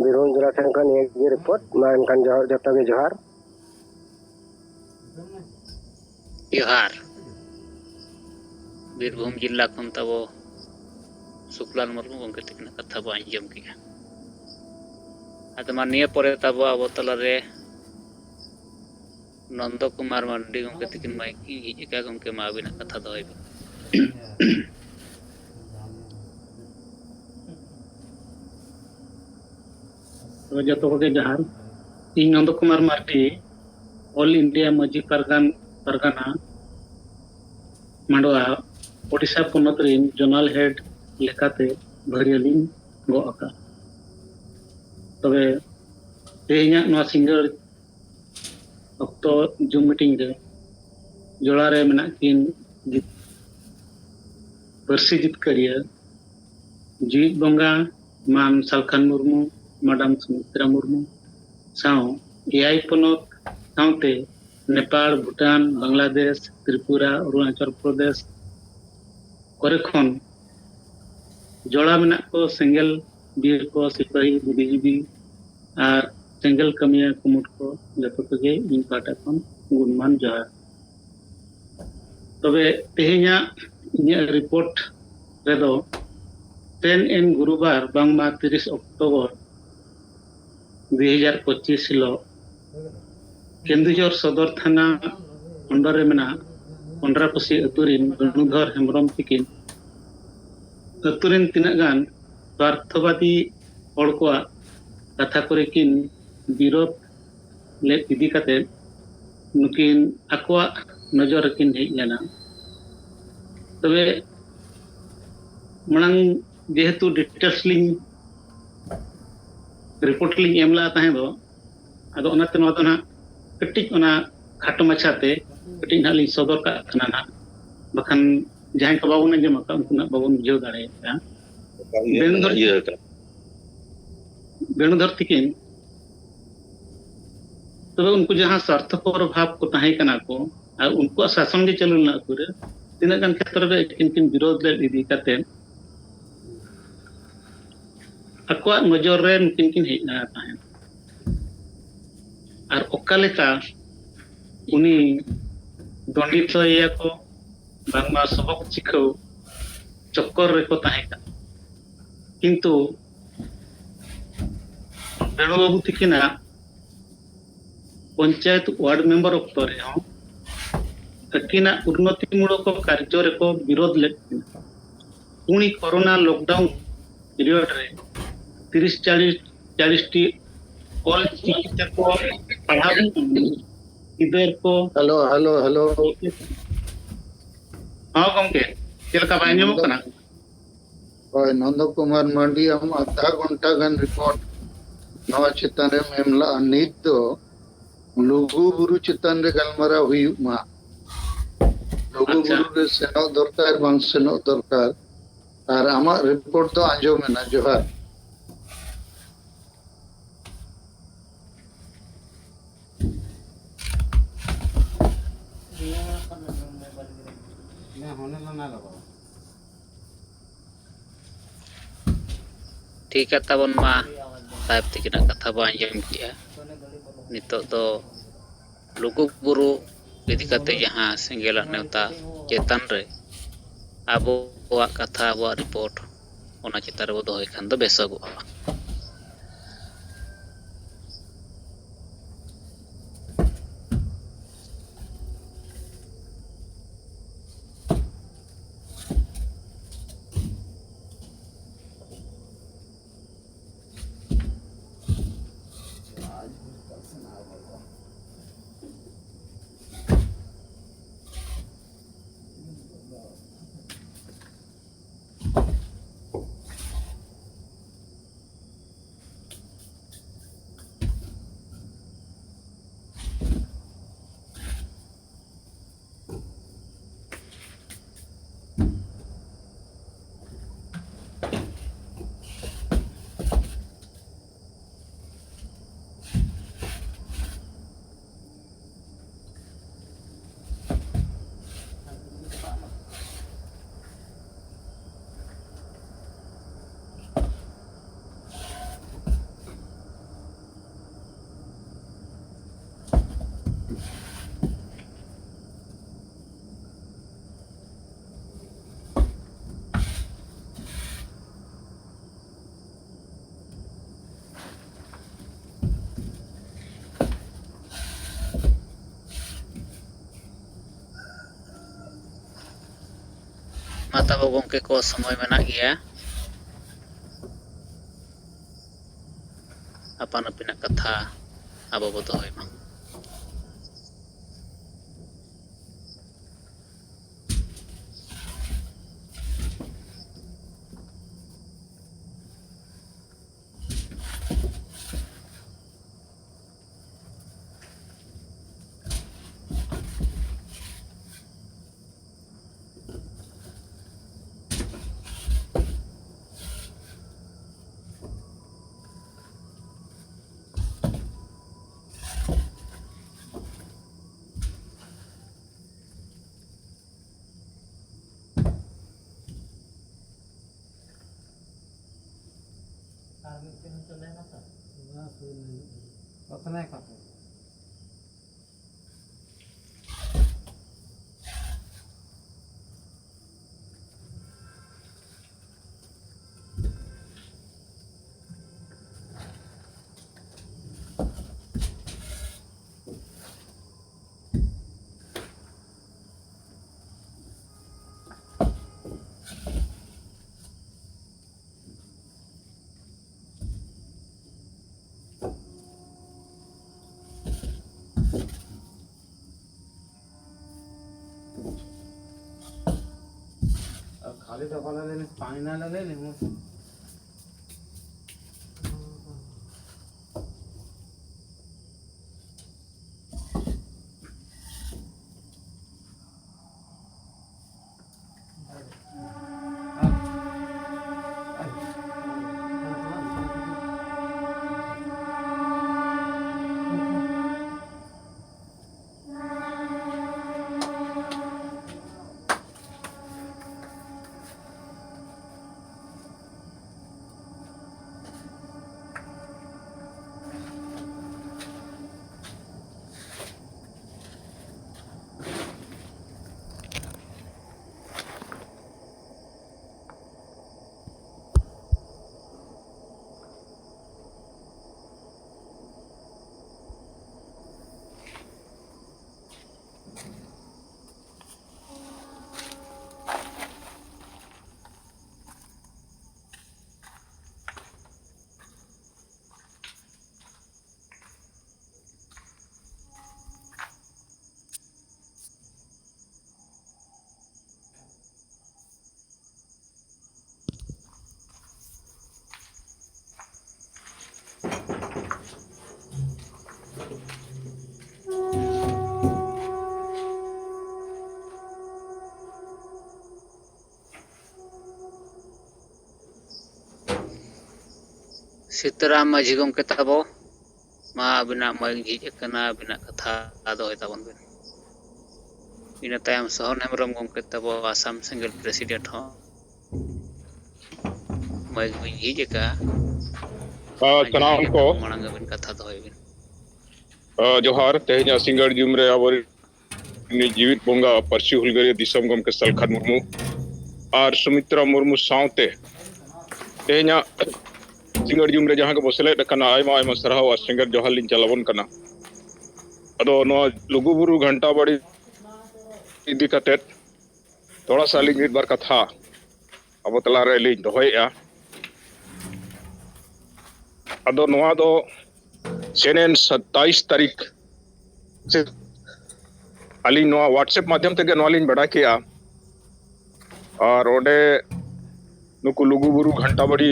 ᱵᱤᱨᱵᱷᱩᱢ ᱡᱮᱞᱟ ᱥᱮᱱ ᱠᱷᱚᱱ ᱱᱤᱭᱟᱹ ᱜᱮ ᱨᱤᱯᱳᱨᱴ᱾ ᱢᱟ ᱮᱱᱠᱷᱟᱱ ᱡᱚᱦᱟᱨ, ᱡᱚᱛᱚ ᱜᱮ ᱡᱚᱦᱟᱨ᱾ ᱡᱚᱦᱟᱨ᱾ ᱵᱤᱨᱵᱷᱩᱢ ᱡᱮᱞᱟ ᱠᱷᱚᱱ ᱛᱟᱵᱚ ᱥᱩᱠᱞᱟᱞ ᱢᱩᱨᱢᱩ ᱜᱚᱢᱠᱮ ᱛᱟᱹᱠᱤᱱᱟᱜ ᱠᱟᱛᱷᱟ ᱵᱚ ᱟᱸᱡᱚᱢ ᱠᱮᱜᱼᱟ᱾ ᱟᱫᱚ ᱢᱟ ᱱᱤᱭᱟᱹ ᱯᱚᱨᱮ ᱛᱟᱵᱚ ᱟᱵᱚ ᱛᱟᱞᱟᱨᱮ ᱱᱚᱱᱫᱚ ᱠᱩᱢᱟᱨ ᱢᱟᱨᱰᱤ ᱜᱚᱢᱠᱮ ᱛᱟᱹᱠᱤᱱ ᱢᱟᱭᱠᱤᱱ ᱡᱷᱤᱡ ᱟᱠᱟᱫ᱾ ᱜᱚᱢᱠᱮ, ᱢᱟ ᱟᱹᱵᱤᱱᱟᱜ ᱠᱟᱛᱷᱟ ᱫᱚᱦᱚᱭ ᱵᱤᱱ᱾ ᱛᱚᱵᱮ ᱡᱚᱛᱚ ᱠᱚᱜᱮ ᱡᱚᱦᱟᱨ᱾ ᱤᱧ ᱱᱚᱱᱫᱚ ᱠᱩᱢᱟᱨ ᱢᱟᱨᱰᱤ, ᱚᱞ ᱤᱱᱰᱤᱭᱟ ᱢᱟᱹᱡᱷᱤ ᱯᱟᱨᱜᱟᱱ-, ᱯᱟᱨᱜᱟᱱᱟ ᱢᱟᱰᱣᱟ, ᱳᱰᱤᱥᱟ ᱯᱚᱱᱚᱛ ᱨᱤᱱ ᱡᱳᱱᱟᱞ ᱦᱮᱰ ᱞᱮᱠᱟᱛᱮ ᱵᱷᱟᱹᱨᱭᱟᱹ ᱞᱤᱧ ᱜᱚᱜ ᱟᱠᱟᱫᱼᱟ᱾ ᱛᱚᱵᱮ ᱛᱮᱦᱮᱧᱟᱜ ᱱᱚᱣᱟ ᱥᱤᱸᱜᱟᱹᱲ ᱚᱠᱛᱚ ᱡᱩᱢ ᱢᱤᱴᱤᱝ ᱨᱮ ᱡᱚᱲᱟ ᱨᱮ ᱢᱮᱱᱟᱜ ᱠᱤᱱ ᱡᱤᱛ-, ᱯᱟᱹᱨᱥᱤ ᱡᱤᱛᱠᱟᱹᱨᱤᱭᱟᱹ ᱡᱤᱣᱤᱫ ᱵᱚᱸᱜᱟ ᱢᱟᱱ ᱥᱟᱞᱠᱷᱟᱱ ᱢᱩᱨᱢᱩ, ᱢᱟᱰᱟᱢ ᱥᱩᱢᱤᱛᱨᱟ ᱢᱩᱨᱢᱩ ᱥᱟᱶ ᱮᱭᱟᱭ ᱯᱚᱱᱚᱛ ᱥᱟᱶᱛᱮ ᱱᱮᱯᱟᱲ, ᱵᱷᱩᱴᱟᱱ, ᱵᱟᱝᱞᱟᱫᱮᱥ, ᱛᱨᱤᱯᱩᱨᱟ, ᱚᱨᱩᱱᱟᱪᱚᱞ ᱯᱨᱚᱫᱮᱥ ᱠᱚᱨᱮ ᱠᱷᱚᱱ ᱡᱚᱲᱟ ᱢᱮᱱᱟᱜ ᱠᱚ ᱥᱮᱸᱜᱮᱞ ᱵᱤᱨ ᱠᱚ, ᱥᱤᱯᱟᱹᱦᱤ, ᱵᱩᱫᱷᱤᱡᱤᱵᱤ ᱟᱨ ᱥᱮᱸᱜᱮᱞ ᱠᱟᱹᱢᱤᱭᱟᱹ ᱠᱩᱢᱩᱴ ᱠᱚ ᱡᱚᱛᱚ ᱠᱚᱜᱮ ᱤᱧ ᱯᱟᱦᱴᱟ ᱠᱷᱚᱱ ᱜᱩᱱᱢᱟᱱ ᱡᱚᱦᱟᱨ᱾ ᱛᱚᱵᱮ ᱛᱮᱦᱮᱧᱟᱜ ᱤᱧᱟᱹᱜ ᱨᱤᱯᱳᱨᱴ ᱨᱮᱫᱚ ᱛᱮᱱ ᱮᱱ ᱜᱩᱨᱩᱵᱟᱨ ᱵᱟᱝᱢᱟ ᱛᱤᱨᱤᱥ ᱚᱠᱴᱳᱵᱚᱨ ᱫᱩ ᱦᱟᱡᱟᱨ ᱯᱚᱸᱪᱤᱥ ᱦᱤᱞᱳᱜ ᱠᱮᱱᱫᱩᱡᱷᱚᱨ ᱥᱚᱫᱚᱨ ᱛᱷᱟᱱᱟ ᱚᱱᱰᱚᱨ ᱨᱮ ᱢᱮᱱᱟᱜ ᱠᱚᱱᱰᱨᱟᱯᱟᱹᱥᱤ ᱟᱹᱛᱩ ᱨᱤᱱ ᱵᱮᱱᱩᱫᱷᱚᱨ ᱦᱮᱢᱵᱨᱚᱢ ᱛᱤᱠᱤᱱ ᱟᱹᱛᱩ ᱨᱤᱱ ᱛᱤᱱᱟᱹᱜ ᱜᱟᱱ ᱥᱣᱟᱨᱛᱷᱚᱵᱟᱫᱤ ᱦᱚᱲ ᱠᱚᱣᱟᱜ ᱠᱟᱛᱷᱟ ᱠᱚᱨᱮ ᱠᱤᱱ ᱵᱤᱨᱳᱫ ᱞᱮᱫ ᱤᱫᱤ ᱠᱟᱛᱮ ᱱᱩᱠᱤᱱ ᱟᱠᱚᱣᱟᱜ ᱱᱚᱡᱚᱨ ᱨᱮᱠᱤᱱ ᱦᱮᱡ ᱞᱮᱱᱟ᱾ ᱛᱚᱵᱮ ᱢᱟᱲᱟᱝ ᱡᱮᱦᱮᱛᱩ ᱰᱤᱴᱮᱞᱥ ᱞᱤᱧ ᱨᱤᱯᱳᱨᱴ ᱞᱤᱧ ᱮᱢ ᱞᱮᱫᱼᱟ ᱛᱟᱦᱮᱸ ᱫᱚ, ᱟᱫᱚ ᱚᱱᱟᱛᱮ ᱱᱚᱣᱟ ᱫᱚ ᱱᱟᱦᱟᱜ ᱠᱟᱹᱴᱤᱡ ᱚᱱᱟ ᱠᱷᱟᱴᱚ ᱢᱟᱪᱷᱟᱛᱮ ᱠᱟᱹᱴᱤᱡ ᱱᱟᱦᱟᱜ ᱞᱤᱧ ᱥᱚᱫᱚᱨ ᱠᱟᱜ ᱠᱟᱱᱟ ᱱᱟᱦᱟᱜ, ᱵᱟᱠᱷᱟᱱ ᱡᱟᱦᱟᱸᱭ ᱠᱚ ᱵᱟᱵᱚᱱ ᱟᱸᱡᱚᱢ ᱟᱠᱟᱫ ᱩᱱᱠᱩ ᱱᱟᱦᱟᱜ ᱵᱟᱵᱚᱱ ᱵᱩᱡᱷᱟᱹᱣ ᱫᱟᱲᱮᱭᱟᱜᱼᱟ᱾ ᱤᱭᱟᱹ ᱵᱮᱱ ᱫᱚ ᱤᱭᱟᱹ ᱠᱟᱱᱟ᱾ ᱵᱮᱱᱩᱫᱷᱚᱨ ᱛᱤᱠᱤᱱ ᱛᱚᱵᱮ ᱩᱱᱠᱩ ᱡᱟᱦᱟᱸ ᱥᱟᱨᱛᱷᱚᱯᱚᱨ ᱵᱷᱟᱵᱽ ᱠᱚ ᱛᱟᱦᱮᱸ ᱠᱟᱱᱟ ᱠᱚ ᱟᱨ ᱩᱱᱠᱩᱣᱟᱜ ᱥᱟᱥᱚᱱ ᱜᱮ ᱪᱟᱹᱞᱩ ᱞᱮᱱᱟ ᱟᱹᱛᱩ ᱨᱮ, ᱛᱤᱱᱟᱹᱜ ᱜᱟᱱ ᱠᱷᱮᱛᱨᱚ ᱨᱮ ᱟᱹᱠᱤᱱ ᱠᱤᱱ ᱵᱤᱨᱳᱫ ᱞᱮᱫ ᱤᱫᱤ ᱠᱟᱛᱮ ᱟᱠᱚᱣᱟᱜ ᱱᱚᱡᱚᱨ ᱨᱮ ᱱᱩᱠᱤᱱ ᱠᱤᱱ ᱦᱮᱡ ᱞᱮᱱᱟ ᱛᱟᱦᱮᱸᱫ᱾ ᱟᱨ ᱚᱠᱟ ᱞᱮᱠᱟ ᱩᱱᱤ ᱫᱚᱱᱰᱤᱛᱚᱭᱮᱭᱟ ᱠᱚ, ᱵᱟᱝᱢᱟ ᱥᱚᱵᱚᱠ ᱪᱤᱠᱷᱟᱹᱣ ᱪᱚᱠᱠᱚᱨ ᱨᱮᱠᱚ ᱛᱟᱦᱮᱸ ᱠᱟᱱᱟ᱾ ᱠᱤᱱᱛᱩ ᱵᱮᱬᱩ ᱵᱟᱹᱵᱩ ᱛᱤᱠᱤᱱᱟᱜ ᱯᱚᱧᱪᱟᱭᱮᱛ ᱣᱟᱨᱰ ᱢᱮᱢᱵᱟᱨ ᱚᱠᱛᱚ ᱨᱮᱦᱚᱸ ᱟᱹᱠᱤᱱᱟᱜ ᱩᱱᱱᱚᱛᱤᱢᱩᱞᱚᱠ ᱠᱟᱨᱡᱚ ᱨᱮᱠᱚ ᱵᱤᱨᱳᱫ ᱞᱮᱫ ᱠᱤᱱᱟ᱾ ᱩᱱᱤ ᱠᱚᱨᱳᱱᱟ ᱞᱚᱠᱰᱟᱣᱩᱱ ᱯᱤᱨᱤᱭᱚᱰ ᱨᱮ ᱛᱤᱨᱤᱥ ᱪᱟᱞᱤᱥ, ᱪᱟᱞᱤᱥ ᱴᱤ ᱚᱞ ᱪᱤᱠᱤ ᱛᱮᱠᱚ ᱯᱟᱲᱦᱟᱣ ᱜᱤᱫᱟᱹᱨ ᱠᱚ᱾ Hello, hello, hello. ᱦᱚᱸ ᱜᱚᱢᱠᱮ, ᱪᱮᱫ ᱞᱮᱠᱟ ᱵᱟᱭ ᱟᱸᱡᱚᱢᱚᱜ ᱠᱟᱱᱟ? ᱦᱳᱭ, ᱱᱚᱱᱫᱚ ᱠᱩᱢᱟᱨ ᱢᱟᱱᱰᱤ, ᱟᱢ ᱟᱫᱷᱟ ᱜᱷᱚᱱᱴᱟ ᱜᱟᱱ ᱨᱤᱯᱳᱨᱴ ᱱᱚᱣᱟ ᱪᱮᱛᱟᱱ ᱨᱮᱢ ᱮᱢ ᱞᱟᱜᱼᱟ᱾ ᱱᱤᱛ ᱫᱚ ᱞᱩᱜᱩ ᱵᱩᱨᱩ ᱪᱮᱛᱟᱱ ᱨᱮ ᱜᱟᱞᱢᱟᱨᱟᱣ ᱦᱩᱭᱩᱜ ᱢᱟ᱾ ᱞᱩᱜᱩ ᱟᱪᱪᱷᱟ᱾ ᱵᱩᱨᱩ ᱨᱮ ᱥᱮᱱᱚᱜ ᱫᱚᱨᱠᱟᱨ ᱵᱟᱝ ᱥᱮᱱᱚᱜ ᱫᱚᱨᱠᱟᱨ, ᱟᱨ ᱟᱢᱟᱜ ᱨᱤᱯᱳᱨᱴ ᱫᱚ ᱟᱸᱡᱚᱢ ᱮᱱᱟ᱾ ᱡᱚᱦᱟᱨ᱾ ᱴᱷᱤᱠ ᱜᱮᱭᱟ, ᱛᱟᱵᱚᱱ ᱢᱟ ᱥᱟᱦᱮᱵᱽ ᱛᱤᱠᱤᱱᱟᱜ ᱠᱟᱛᱷᱟ ᱵᱚᱱ ᱟᱸᱡᱚᱢ ᱠᱮᱜᱼᱟ᱾ ᱱᱤᱛᱚᱜ ᱫᱚ ᱞᱩᱜᱩ ᱵᱩᱨᱩ ᱤᱫᱤ ᱠᱟᱛᱮ ᱡᱟᱦᱟᱸ ᱥᱮᱸᱜᱮᱞᱟᱜ ᱱᱮᱣᱛᱟ ᱪᱮᱛᱟᱱ ᱨᱮ ᱟᱵᱚᱣᱟᱜ ᱠᱟᱛᱷᱟ, ᱟᱵᱚᱣᱟᱜ ᱨᱤᱯᱳᱨᱴ, ᱚᱱᱟ ᱪᱮᱛᱟᱱ ᱨᱮᱵᱚ ᱫᱚᱦᱚᱭ ᱠᱷᱟᱱ ᱫᱚ ᱵᱮᱥᱚᱜᱚᱜᱼᱟ᱾ ᱢᱟ ᱛᱟᱵᱚ ᱜᱚᱢᱠᱮ ᱠᱚ, ᱥᱚᱢᱚᱭ ᱢᱮᱱᱟᱜ ᱜᱮᱭᱟ, ᱟᱯᱟᱱ ᱟᱹᱯᱤᱱᱟᱜ ᱠᱟᱛᱷᱟ ᱟᱵᱚ ᱵᱚ ᱫᱚᱦᱚᱭ ᱢᱟ᱾ ᱚᱛᱱᱟᱭ ᱠᱟᱛᱮ᱾ अब खाली डब्बा ला ले ले, पानी ना ले ले, नींबू। ᱥᱤᱛᱟᱹᱨᱟᱢ ᱢᱟᱹᱡᱷᱤ ᱜᱚᱢᱠᱮ ᱛᱟᱵᱚ, ᱢᱟ ᱟᱹᱵᱤᱱᱟᱜ ᱢᱟᱹᱭᱤᱠ ᱡᱷᱤᱡ ᱟᱠᱟᱱᱟ, ᱟᱹᱵᱤᱱᱟᱜ ᱠᱟᱛᱷᱟ ᱫᱚᱦᱚᱭ ᱛᱟᱵᱚᱱ ᱵᱤᱱ᱾ ᱤᱱᱟᱹ ᱛᱟᱭᱚᱢ ᱥᱚᱦᱚᱱ ᱦᱮᱢᱵᱨᱚᱢ ᱜᱚᱢᱠᱮ ᱛᱟᱵᱚ, ᱟᱥᱟᱢ ᱥᱮᱸᱜᱮᱞ ᱯᱨᱮᱥᱤᱰᱮᱱᱴ ᱦᱚᱸ ᱢᱟᱹᱭᱤᱠ ᱵᱤᱱ ᱡᱷᱤᱡ ᱟᱠᱟᱫᱼᱟ᱾ ᱟᱨ ᱥᱟᱱᱟᱢ ᱠᱚ ᱢᱟᱲᱟᱝ ᱟᱹᱵᱤᱱ ᱠᱟᱛᱷᱟ ᱫᱚᱦᱚᱭ ᱵᱤᱱ᱾ ᱟᱨ ᱡᱚᱦᱟᱨ᱾ ᱛᱮᱦᱮᱧᱟᱜ ᱥᱤᱸᱜᱟᱹᱲ ᱡᱩᱢ ᱨᱮ ᱟᱵᱚᱨᱤᱱ ᱡᱤᱣᱤᱫ ᱵᱚᱸᱜᱟ ᱯᱟᱹᱨᱥᱤ ᱦᱩᱞᱜᱟᱹᱨᱤᱭᱟᱹ ᱫᱤᱥᱚᱢ ᱜᱚᱢᱠᱮ ᱥᱟᱞᱠᱷᱟᱱ ᱢᱩᱨᱢᱩ ᱟᱨ ᱥᱩᱢᱤᱛᱨᱟ ᱢᱩᱨᱢᱩ ᱥᱟᱶᱛᱮ ᱛᱮᱦᱮᱧᱟᱜ ᱥᱤᱸᱜᱟᱹᱲ ᱡᱩᱢ ᱨᱮ ᱡᱟᱦᱟᱸ ᱜᱮᱵᱚ ᱥᱮᱞᱮᱫ ᱟᱠᱟᱱᱟ, ᱟᱭᱢᱟ ᱟᱭᱢᱟ ᱥᱟᱨᱦᱟᱣ ᱟᱨ ᱥᱮᱸᱜᱮᱞ ᱡᱚᱦᱟᱨ ᱞᱤᱧ ᱪᱟᱞᱟᱵᱚᱱ ᱠᱟᱱᱟ᱾ ᱟᱫᱚ ᱱᱚᱣᱟ ᱞᱩᱜᱩᱵᱩᱨᱩ ᱜᱷᱟᱱᱴᱟ ᱵᱟᱲᱤ ᱤᱫᱤ ᱠᱟᱛᱮᱫ ᱛᱷᱚᱲᱟ ᱥᱟ ᱟᱹᱞᱤᱧ ᱢᱤᱫ ᱵᱟᱨ ᱠᱟᱛᱷᱟ ᱟᱵᱚ ᱛᱟᱞᱟᱨᱮ ᱞᱤᱧ ᱫᱚᱦᱚᱭᱮᱫᱼᱟ᱾ ᱟᱫᱚ ᱱᱚᱣᱟ ᱫᱚ ᱥᱮᱱᱮᱱ ᱥᱟᱛᱟᱭᱤᱥ ᱛᱟᱹᱨᱤᱠᱷ ᱥᱮ ᱟᱹᱞᱤᱧ ᱱᱚᱣᱟ WhatsApp ᱢᱟᱫᱽᱫᱷᱚᱢ ᱛᱮᱜᱮ ᱱᱚᱣᱟ ᱞᱤᱧ ᱵᱟᱰᱟᱭ ᱠᱮᱜᱼᱟ᱾ ᱟᱨ ᱚᱸᱰᱮ ᱱᱩᱠᱩ ᱞᱩᱜᱩᱵᱩᱨᱩ ᱜᱷᱟᱱᱴᱟ ᱵᱟᱲᱤ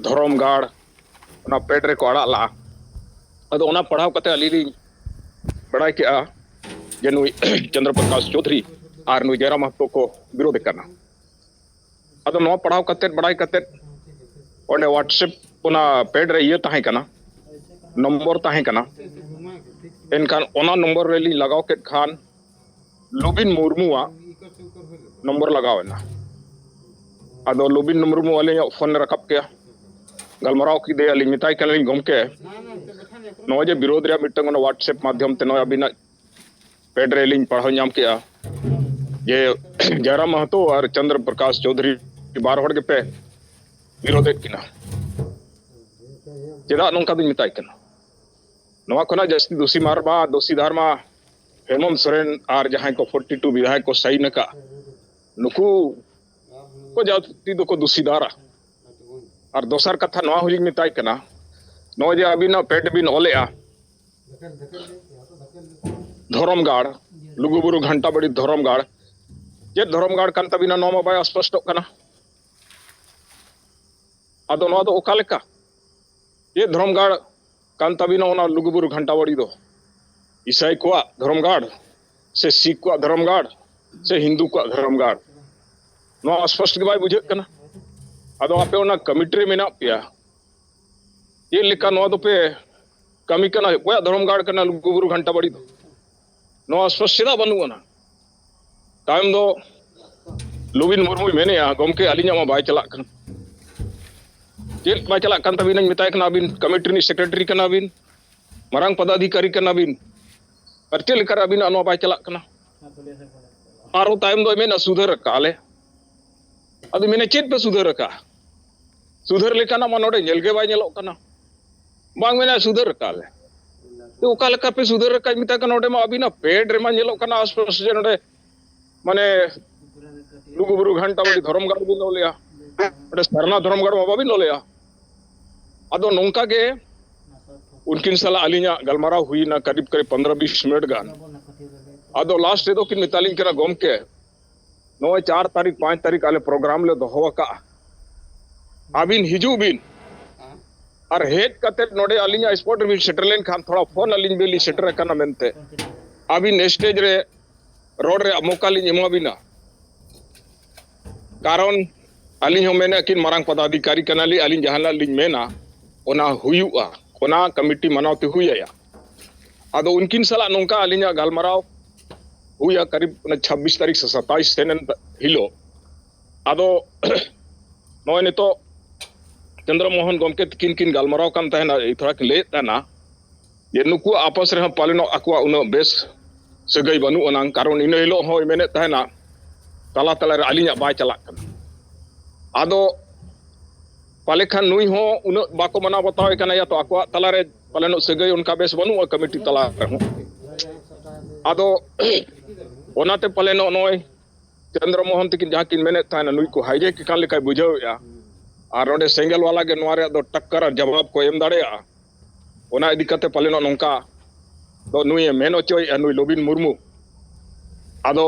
ᱫᱷᱚᱨᱚᱢ ᱜᱟᱲ ᱚᱱᱟ ᱯᱮᱰ ᱨᱮᱠᱚ ᱟᱲᱟᱜ ᱞᱟᱜᱼᱟ᱾ ᱟᱫᱚ ᱚᱱᱟ ᱯᱟᱲᱦᱟᱣ ᱠᱟᱛᱮ ᱟᱹᱞᱤᱧ ᱞᱤᱧ ᱵᱟᱲᱟᱭ ᱠᱮᱜᱼᱟ ᱡᱮ ᱱᱩᱭ ᱪᱚᱱᱫᱨᱚ ᱯᱨᱚᱠᱟᱥ ᱪᱳᱫᱷᱩᱨᱤ ᱟᱨ ᱱᱩᱭ ᱡᱟᱭᱨᱟᱢ ᱢᱟᱦᱟᱛᱚ ᱠᱚ ᱵᱤᱨᱳᱫᱷ ᱠᱟᱱᱟ᱾ ᱟᱫᱚ ᱱᱚᱣᱟ ᱯᱟᱲᱦᱟᱣ ᱠᱟᱛᱮ, ᱵᱟᱲᱟᱭ ᱠᱟᱛᱮ ᱚᱸᱰᱮ WhatsApp ᱚᱱᱟ ᱯᱮᱰ ᱨᱮ ᱤᱭᱟᱹ ᱛᱟᱦᱮᱸ ᱠᱟᱱᱟ, ᱱᱚᱢᱵᱚᱨ ᱛᱟᱦᱮᱸ ᱠᱟᱱᱟ᱾ ᱮᱱᱠᱷᱟᱱ ᱚᱱᱟ ᱱᱚᱢᱵᱚᱨ ᱨᱮᱞᱤᱧ ᱞᱟᱜᱟᱣ ᱠᱮᱫ ᱠᱷᱟᱱ ᱞᱩᱵᱤᱱ ᱢᱩᱨᱢᱩᱣᱟᱜ ᱱᱚᱢᱵᱚᱨ ᱞᱟᱜᱟᱣ ᱮᱱᱟ᱾ ᱟᱫᱚ ᱞᱩᱵᱤᱱ ᱢᱩᱨᱢᱩ ᱟᱹᱞᱤᱧᱟᱜ ᱯᱷᱳᱱ ᱮ ᱨᱟᱠᱟᱵ ᱠᱮᱜᱼᱟ, ᱜᱟᱞᱢᱟᱨᱟᱣ ᱠᱮᱫᱮᱭᱟᱞᱤᱧ, ᱢᱮᱛᱟᱭ ᱠᱟᱱᱟᱞᱤᱧ, "ᱜᱚᱢᱠᱮ, ᱱᱚᱜᱼᱚᱭ ᱡᱮ ᱵᱤᱨᱳᱫᱷ ᱨᱮᱭᱟᱜ ᱢᱤᱫᱴᱟᱝ ᱚᱱᱟ WhatsApp ᱢᱟᱫᱽᱫᱷᱚᱢ ᱛᱮ ᱱᱚᱜᱼᱚᱭ ᱟᱹᱵᱤᱱᱟᱜ ᱯᱮᱰ ᱨᱮᱞᱤᱧ ᱯᱟᱲᱦᱟᱣ ᱧᱟᱢ ᱠᱮᱜᱼᱟ ᱡᱮ ᱡᱟᱭᱨᱟᱢ ᱢᱟᱦᱟᱛᱚ ᱟᱨ ᱪᱚᱱᱫᱨᱚ ᱯᱨᱚᱠᱟᱥ ᱪᱳᱫᱷᱩᱨᱤ ᱵᱟᱨ ᱦᱚᱲ ᱜᱮᱯᱮ ᱵᱤᱨᱳᱫᱷᱮᱫ ᱠᱤᱱᱟ᱾ ᱪᱮᱫᱟᱜ ᱱᱚᱝᱠᱟ ᱵᱤᱱ ᱢᱮᱛᱟᱭ ᱠᱟᱱᱟ? ᱱᱚᱣᱟ ᱠᱷᱚᱱᱟᱜ ᱡᱟᱹᱥᱛᱤ ᱫᱳᱥᱤ ᱢᱟᱨ ᱢᱟ, ᱫᱳᱥᱤᱫᱟᱨ ᱢᱟ ᱦᱮᱢᱚᱱᱛ ᱥᱚᱨᱮᱱ ᱟᱨ ᱡᱟᱦᱟᱸᱭ ᱠᱚ ᱯᱷᱳᱨᱴᱤ ᱴᱩ ᱵᱤᱫᱷᱟᱭᱚᱠ ᱠᱚ ᱥᱟᱭᱤᱱ ᱟᱠᱟᱫ, ᱱᱩᱠᱩ ᱠᱚ ᱡᱟᱹᱥᱛᱤ ᱫᱚᱠᱚ ᱫᱳᱥᱤᱫᱟᱨᱟ᱾ ᱟᱨ ᱫᱚᱥᱟᱨ ᱠᱟᱛᱷᱟ ᱱᱚᱣᱟ ᱦᱚᱸᱞᱤᱧ ᱢᱮᱛᱟᱭ ᱠᱟᱱᱟ, ᱱᱚᱜᱼᱚᱭ ᱡᱮ ᱟᱹᱵᱤᱱᱟᱜ ᱯᱮᱰ ᱵᱤᱱ ᱚᱞᱮᱜᱼᱟ, ᱫᱷᱚᱨᱚᱢ ᱜᱟᱲ, ᱞᱩᱜᱩᱵᱩᱨᱩ ᱜᱷᱟᱱᱴᱟ ᱵᱟᱲᱤ ᱫᱷᱚᱨᱚᱢ ᱜᱟᱲ, ᱪᱮᱫ ᱫᱷᱚᱨᱚᱢ ᱜᱟᱲ ᱠᱟᱱ ᱛᱟᱹᱵᱤᱱᱟ ᱱᱚᱣᱟ ᱢᱟ ᱵᱟᱭ ᱥᱯᱚᱥᱴᱚᱜ ᱠᱟᱱᱟ᱾ ᱟᱫᱚ ᱱᱚᱣᱟ ᱫᱚ ᱚᱠᱟ ᱞᱮᱠᱟ? ᱪᱮᱫ ᱫᱷᱚᱨᱚᱢ ᱜᱟᱲ ᱠᱟᱱ ᱛᱟᱹᱵᱤᱱᱟ ᱚᱱᱟ ᱞᱩᱜᱩᱵᱩᱨᱩ ᱜᱷᱟᱱᱴᱟ ᱵᱟᱲᱤ ᱫᱚ? ᱤᱥᱟᱭ ᱠᱚᱣᱟᱜ ᱫᱷᱚᱨᱚᱢ ᱜᱟᱲ ᱥᱮ ᱥᱤᱠᱷ ᱠᱚᱣᱟᱜ ᱫᱷᱚᱨᱚᱢ ᱜᱟᱲ ᱥᱮ ᱦᱤᱱᱫᱩ ᱠᱚᱣᱟᱜ ᱫᱷᱚᱨᱚᱢ ᱜᱟᱲ? ᱱᱚᱣᱟ ᱥᱯᱚᱥᱴ ᱜᱮ ᱵᱟᱭ ᱵᱩᱡᱷᱟᱹᱜ ᱠᱟᱱᱟ᱾ ᱟᱫᱚ ᱟᱯᱮ ᱚᱱᱟ ᱠᱚᱢᱤᱴᱤ ᱨᱮ ᱢᱮᱱᱟᱜ ᱯᱮᱭᱟ, ᱪᱮᱫ ᱞᱮᱠᱟ ᱱᱚᱣᱟ ᱫᱚᱯᱮ ᱠᱟᱹᱢᱤ ᱠᱟᱱᱟ? ᱚᱠᱚᱭᱟᱜ ᱫᱷᱚᱨᱚᱢ ᱜᱟᱲ ᱠᱟᱱᱟ ᱞᱩᱜᱩᱵᱩᱨᱩ ᱜᱷᱟᱱᱴᱟ ᱵᱟᱲᱤ ᱫᱚ? ᱱᱚᱣᱟ ᱥᱯᱚᱥᱴ ᱪᱮᱫᱟᱜ ᱵᱟᱹᱱᱩᱜ ᱟᱱᱟ? ᱛᱟᱭᱚᱢ ᱫᱚ ᱞᱩᱵᱤᱱ ᱢᱩᱨᱢᱩᱭ ᱢᱮᱱᱮᱜᱼᱟ, "ᱜᱚᱢᱠᱮ, ᱟᱹᱞᱤᱧᱟᱜ ᱢᱟ ᱵᱟᱭ ᱪᱟᱞᱟᱜ ᱠᱟᱱᱟ, ᱪᱮᱫ ᱵᱟᱭ ᱪᱟᱞᱟᱜ ᱠᱟᱱ ᱛᱟᱹᱵᱤᱱᱟᱧ ᱢᱮᱛᱟᱭ ᱠᱟᱱᱟ, ᱟᱹᱵᱤᱱ ᱠᱚᱢᱤᱴᱤ ᱨᱤᱱᱤᱡ ᱥᱮᱠᱨᱮᱴᱟᱨᱤ ᱠᱟᱱᱟ ᱵᱤᱱ, ᱢᱟᱨᱟᱝ ᱯᱚᱫᱟᱫᱷᱤᱠᱟᱨᱤ ᱠᱟᱱᱟ ᱵᱤᱱ, ᱟᱨ ᱪᱮᱫ ᱞᱮᱠᱟᱨᱮ ᱟᱹᱵᱤᱱᱟᱜ ᱱᱚᱣᱟ ᱵᱟᱭ ᱪᱟᱞᱟᱜ ᱠᱟᱱᱟ? ᱟᱨᱚ ᱛᱟᱭᱚᱢ ᱫᱚᱭ ᱢᱮᱱᱟ, "ᱥᱩᱫᱷᱟᱹᱨ ᱟᱠᱟᱫ ᱟᱞᱮ᱾" ᱟᱫᱚ ᱢᱮᱱᱟ, "ᱪᱮᱫ ᱯᱮ ᱥᱩᱫᱷᱟᱹᱨ ᱟᱠᱟᱫ? ᱥᱩᱫᱷᱟᱹᱨ ᱞᱮᱠᱟᱱᱟᱜ ᱢᱟ ᱱᱚᱰᱮ ᱧᱮᱞ ᱜᱮ ᱵᱟᱭ ᱧᱮᱞᱚᱜ ᱠᱟᱱᱟ᱾" ᱵᱟᱝ, ᱢᱮᱱᱟ, "ᱥᱩᱫᱷᱟᱹᱨ ᱟᱠᱟᱫ ᱟᱞᱮ᱾" ᱛᱚ ᱚᱠᱟ ᱞᱮᱠᱟ ᱯᱮ ᱥᱩᱫᱷᱟᱹᱨ ᱟᱠᱟᱫ? ᱢᱮᱛᱟᱭ ᱠᱟᱱᱟ, "ᱱᱚᱰᱮ ᱢᱟ ᱟᱹᱵᱤᱱᱟᱜ ᱯᱮᱰ ᱨᱮᱢᱟ ᱧᱮᱞᱚᱜ ᱠᱟᱱᱟ ᱟᱥᱯᱟᱥ ᱡᱮ ᱱᱚᱰᱮ ᱢᱟᱱᱮ ᱞᱩᱜᱩᱵᱩᱨᱩ ᱜᱷᱟᱱᱴᱟᱵᱟᱲᱤ ᱫᱷᱚᱨᱚᱢ ᱜᱟᱲ ᱵᱤᱱ ᱚᱞᱮᱜᱼᱟ, ᱚᱸᱰᱮ ᱥᱟᱨᱱᱟ ᱫᱷᱚᱨᱚᱢ ᱜᱟᱲ ᱢᱟ ᱵᱟᱵᱤᱱ ᱚᱞᱮᱜᱼᱟ᱾" ᱟᱫᱚ ᱱᱚᱝᱠᱟ ᱜᱮ ᱩᱱᱠᱤᱱ ᱥᱟᱞᱟᱜ ᱟᱹᱞᱤᱧᱟᱜ ᱜᱟᱞᱢᱟᱨᱟᱣ ᱦᱩᱭᱱᱟ ᱠᱟᱨᱤᱵ ᱠᱟᱨᱤᱵ ᱯᱚᱱᱫᱽᱨᱚ ᱵᱤᱥ ᱢᱤᱱᱤᱴ ᱜᱟᱱ᱾ ᱟᱫᱚ ᱞᱟᱥᱴ ᱨᱮᱫᱚ ᱠᱤᱱ ᱢᱮᱛᱟᱞᱤᱧ ᱠᱟᱱᱟ, "ᱜᱚᱢᱠᱮ, ᱱᱚᱜᱼᱚᱭ ᱪᱟᱨ ᱛᱟᱹᱨᱤᱠᱷ, ᱯᱟᱸᱪ ᱛᱟᱹᱨᱤᱠᱷ ᱟᱞᱮ ᱯᱨᱳᱜᱨᱟᱢ ᱞᱮ ᱫᱚᱦᱚ ᱟᱠᱟᱫᱼᱟ, ᱟᱹᱵᱤᱱ ᱦᱤᱡᱩᱜ ᱵᱤᱱ, ᱟᱨ ᱦᱮᱡ ᱠᱟᱛᱮ ᱱᱚᱰᱮ ᱟᱹᱞᱤᱧᱟᱜ ᱥᱯᱚᱴ ᱨᱮᱵᱤᱱ ᱥᱮᱴᱮᱨ ᱞᱮᱱᱠᱷᱟᱱ ᱛᱷᱚᱲᱟ ᱯᱷᱳᱱ ᱟᱹᱞᱤᱧ ᱵᱤᱱ, ᱞᱤᱧ ᱥᱮᱴᱮᱨ ᱟᱠᱟᱱᱟ ᱢᱮᱱᱛᱮ, ᱟᱹᱵᱤᱱ ᱥᱴᱮᱡᱽ ᱨᱮ ᱨᱚᱲ ᱨᱮᱭᱟᱜ ᱢᱚᱠᱟ ᱞᱤᱧ ᱮᱢᱟ ᱵᱤᱱᱟ᱾ ᱠᱟᱨᱚᱱ ᱟᱹᱞᱤᱧ ᱦᱚᱸ ᱢᱮᱱᱮᱫ ᱠᱤᱱ ᱢᱟᱨᱟᱝ ᱯᱚᱫᱟᱫᱷᱤᱠᱟᱨᱤ ᱠᱟᱱᱟᱞᱤᱧ, ᱟᱹᱞᱤᱧ ᱡᱟᱦᱟᱱᱟᱜ ᱞᱤᱧ ᱢᱮᱱᱟ ᱚᱱᱟ ᱦᱩᱭᱩᱜᱼᱟ, ᱚᱱᱟ ᱠᱚᱢᱤᱴᱤ ᱢᱟᱱᱟᱣ ᱛᱮ ᱦᱩᱭ ᱟᱭᱟ᱾ ᱟᱫᱚ ᱩᱱᱠᱤᱱ ᱥᱟᱞᱟᱜ ᱱᱚᱝᱠᱟ ᱟᱹᱞᱤᱧᱟᱜ ᱜᱟᱞᱢᱟᱨᱟᱣ ᱦᱩᱭᱟ ᱠᱟᱨᱤᱵ ᱚᱱᱟ ᱪᱷᱟᱵᱵᱤᱥ ᱛᱟᱹᱨᱤᱠᱷ ᱥᱮ ᱥᱟᱛᱟᱭᱤᱥ ᱥᱮᱱ ᱮᱱ ᱦᱤᱞᱳᱜ᱾ ᱟᱫᱚ ᱱᱚᱜᱼᱚᱭ ᱱᱤᱛᱚᱜ ᱪᱚᱱᱫᱨᱚ ᱢᱳᱦᱚᱱ ᱜᱚᱢᱠᱮ ᱛᱤᱠᱤᱱ ᱠᱤᱱ ᱜᱟᱞᱢᱟᱨᱟᱣ ᱠᱟᱱ ᱛᱟᱦᱮᱱᱟ, ᱛᱷᱚᱲᱟ ᱠᱤᱱ ᱞᱟᱹᱭᱮᱫ ᱛᱟᱦᱮᱱᱟ ᱡᱮ ᱱᱩᱠᱩᱣᱟᱜ ᱟᱯᱟᱥ ᱨᱮᱦᱚᱸ ᱯᱟᱞᱮᱱᱚᱜ ᱟᱠᱚᱣᱟᱜ ᱩᱱᱟᱹᱜ ᱵᱮᱥ ᱥᱟᱹᱜᱟᱹᱭ ᱵᱟᱹᱱᱩᱜ ᱟᱱᱟᱝ, ᱠᱟᱨᱚᱱ ᱤᱱᱟᱹ ᱦᱤᱞᱳᱜ ᱦᱚᱸᱭ ᱢᱮᱱᱮᱫ ᱛᱟᱦᱮᱱᱟ ᱛᱟᱞᱟ ᱛᱟᱞᱟᱨᱮ ᱟᱹᱞᱤᱧᱟᱜ ᱵᱟᱭ ᱪᱟᱞᱟᱜ ᱠᱟᱱᱟ᱾ ᱟᱫᱚ ᱯᱟᱞᱮ ᱠᱷᱟᱱ ᱱᱩᱭ ᱦᱚᱸ ᱩᱱᱟᱹᱜ ᱵᱟᱠᱚ ᱢᱟᱱᱟᱣ ᱵᱟᱛᱟᱣᱮ ᱠᱟᱱᱟ, ᱭᱟ ᱛᱚ ᱟᱠᱚᱣᱟᱜ ᱛᱟᱞᱟᱨᱮ ᱯᱟᱞᱮᱱᱚᱜ ᱥᱟᱹᱜᱟᱹᱭ ᱚᱱᱠᱟ ᱵᱮᱥ ᱵᱟᱹᱱᱩᱜᱼᱟ ᱠᱚᱢᱤᱴᱤ ᱛᱟᱞᱟ ᱨᱮᱦᱚᱸ᱾ ᱟᱫᱚ ᱚᱱᱟᱛᱮ ᱯᱟᱞᱮᱱᱚᱜ ᱱᱚᱜᱼᱚᱭ ᱪᱚᱱᱫᱨᱚ ᱢᱳᱦᱚᱱ ᱛᱟᱹᱠᱤᱱ ᱡᱟᱦᱟᱸ ᱠᱤᱱ ᱢᱮᱱᱮᱫ ᱛᱟᱦᱮᱱᱟ, ᱱᱩᱭ ᱠᱚ ᱦᱟᱭᱡᱮᱠ ᱠᱟᱱ ᱞᱮᱠᱟᱭ ᱵᱩᱡᱷᱟᱹᱣᱮᱫᱼᱟ᱾ ᱟᱨ ᱱᱚᱰᱮ ᱥᱮᱸᱜᱮᱞ ᱵᱟᱞᱟ ᱜᱮ ᱱᱚᱣᱟ ᱨᱮᱭᱟᱜ ᱫᱚ ᱴᱟᱠᱠᱟᱨ ᱟᱨ ᱡᱟᱵᱟᱵ ᱠᱚ ᱮᱢ ᱫᱟᱲᱮᱭᱟᱜᱼᱟ᱾ ᱚᱱᱟ ᱤᱫᱤ ᱠᱟᱛᱮ ᱯᱟᱞᱮᱱᱚᱜ ᱱᱚᱝᱠᱟ ᱫᱚ ᱱᱩᱭᱮ ᱢᱮᱱ ᱦᱚᱪᱚᱭᱮᱫᱼᱟ, ᱱᱩᱭ ᱞᱚᱵᱤᱱ ᱢᱩᱨᱢᱩ᱾ ᱟᱫᱚ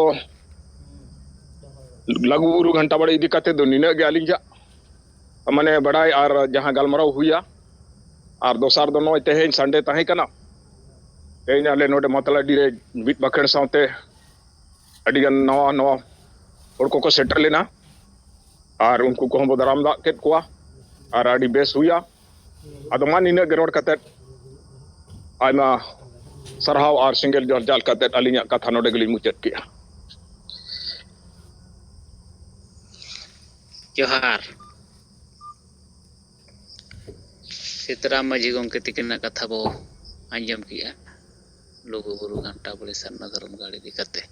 ᱞᱟᱹᱜᱩ ᱵᱩᱨᱩ ᱜᱷᱟᱱᱴᱟ ᱵᱟᱲᱮ ᱤᱫᱤ ᱠᱟᱛᱮ ᱫᱚ ᱱᱤᱱᱟᱹᱜ ᱜᱮ ᱟᱹᱞᱤᱧᱟᱜ ᱢᱟᱱᱮ ᱵᱟᱲᱟᱭ ᱟᱨ ᱡᱟᱦᱟᱸ ᱜᱟᱞᱢᱟᱨᱟᱣ ᱦᱩᱭᱟ᱾ ᱟᱨ ᱫᱚᱥᱟᱨ ᱫᱚ ᱱᱚᱜᱼᱚᱭ ᱛᱮᱦᱮᱧ ᱥᱟᱱᱰᱮ ᱛᱟᱦᱮᱸ ᱠᱟᱱᱟ, ᱛᱮᱦᱮᱧ ᱟᱞᱮ ᱱᱚᱰᱮ ᱢᱟᱛᱞᱟᱰᱤ ᱨᱮ ᱢᱤᱫ ᱵᱟᱠᱷᱮᱲ ᱥᱟᱶᱛᱮ ᱟᱹᱰᱤᱜᱟᱱ ᱱᱟᱣᱟ ᱱᱟᱣᱟ ᱦᱚᱲ ᱠᱚᱠᱚ ᱥᱮᱴᱮᱨ ᱞᱮᱱᱟ, ᱟᱨ ᱩᱱᱠᱩ ᱠᱚᱦᱚᱸ ᱵᱚ ᱫᱟᱨᱟᱢ ᱫᱟᱜ ᱠᱮᱫ ᱠᱚᱣᱟ, ᱟᱨ ᱟᱹᱰᱤ ᱵᱮᱥ ᱦᱩᱭᱟ᱾ ᱟᱫᱚ ᱢᱟ ᱱᱤᱱᱟᱹᱜ ᱜᱮ ᱨᱚᱲ ᱠᱟᱛᱮᱫ ᱟᱭᱢᱟ ᱥᱟᱨᱦᱟᱣ ᱟᱨ ᱥᱮᱸᱜᱮᱞ ᱡᱚᱦᱟᱨ ᱪᱟᱞ ᱠᱟᱛᱮᱫ ᱟᱹᱞᱤᱧᱟᱜ ᱠᱟᱛᱷᱟ ᱱᱚᱰᱮ ᱜᱮᱞᱤᱧ ᱢᱩᱪᱟᱹᱫ ᱠᱮᱜᱼᱟ᱾ ᱡᱚᱦᱟᱨ᱾ ᱥᱤᱛᱟᱹᱨᱟᱢ ᱢᱟᱹᱡᱷᱤ ᱜᱚᱢᱠᱮ ᱛᱤᱠᱤᱱᱟᱜ ᱠᱟᱛᱷᱟ ᱵᱚ ᱟᱸᱡᱚᱢ ᱠᱮᱜᱼᱟ, ᱞᱩᱜᱩᱵᱩᱨᱩ ᱜᱷᱟᱱᱴᱟ ᱵᱟᱲᱮ ᱥᱟᱨᱱᱟ ᱫᱷᱚᱨᱚᱢ ᱜᱟᱲ ᱤᱫᱤ ᱠᱟᱛᱮ᱾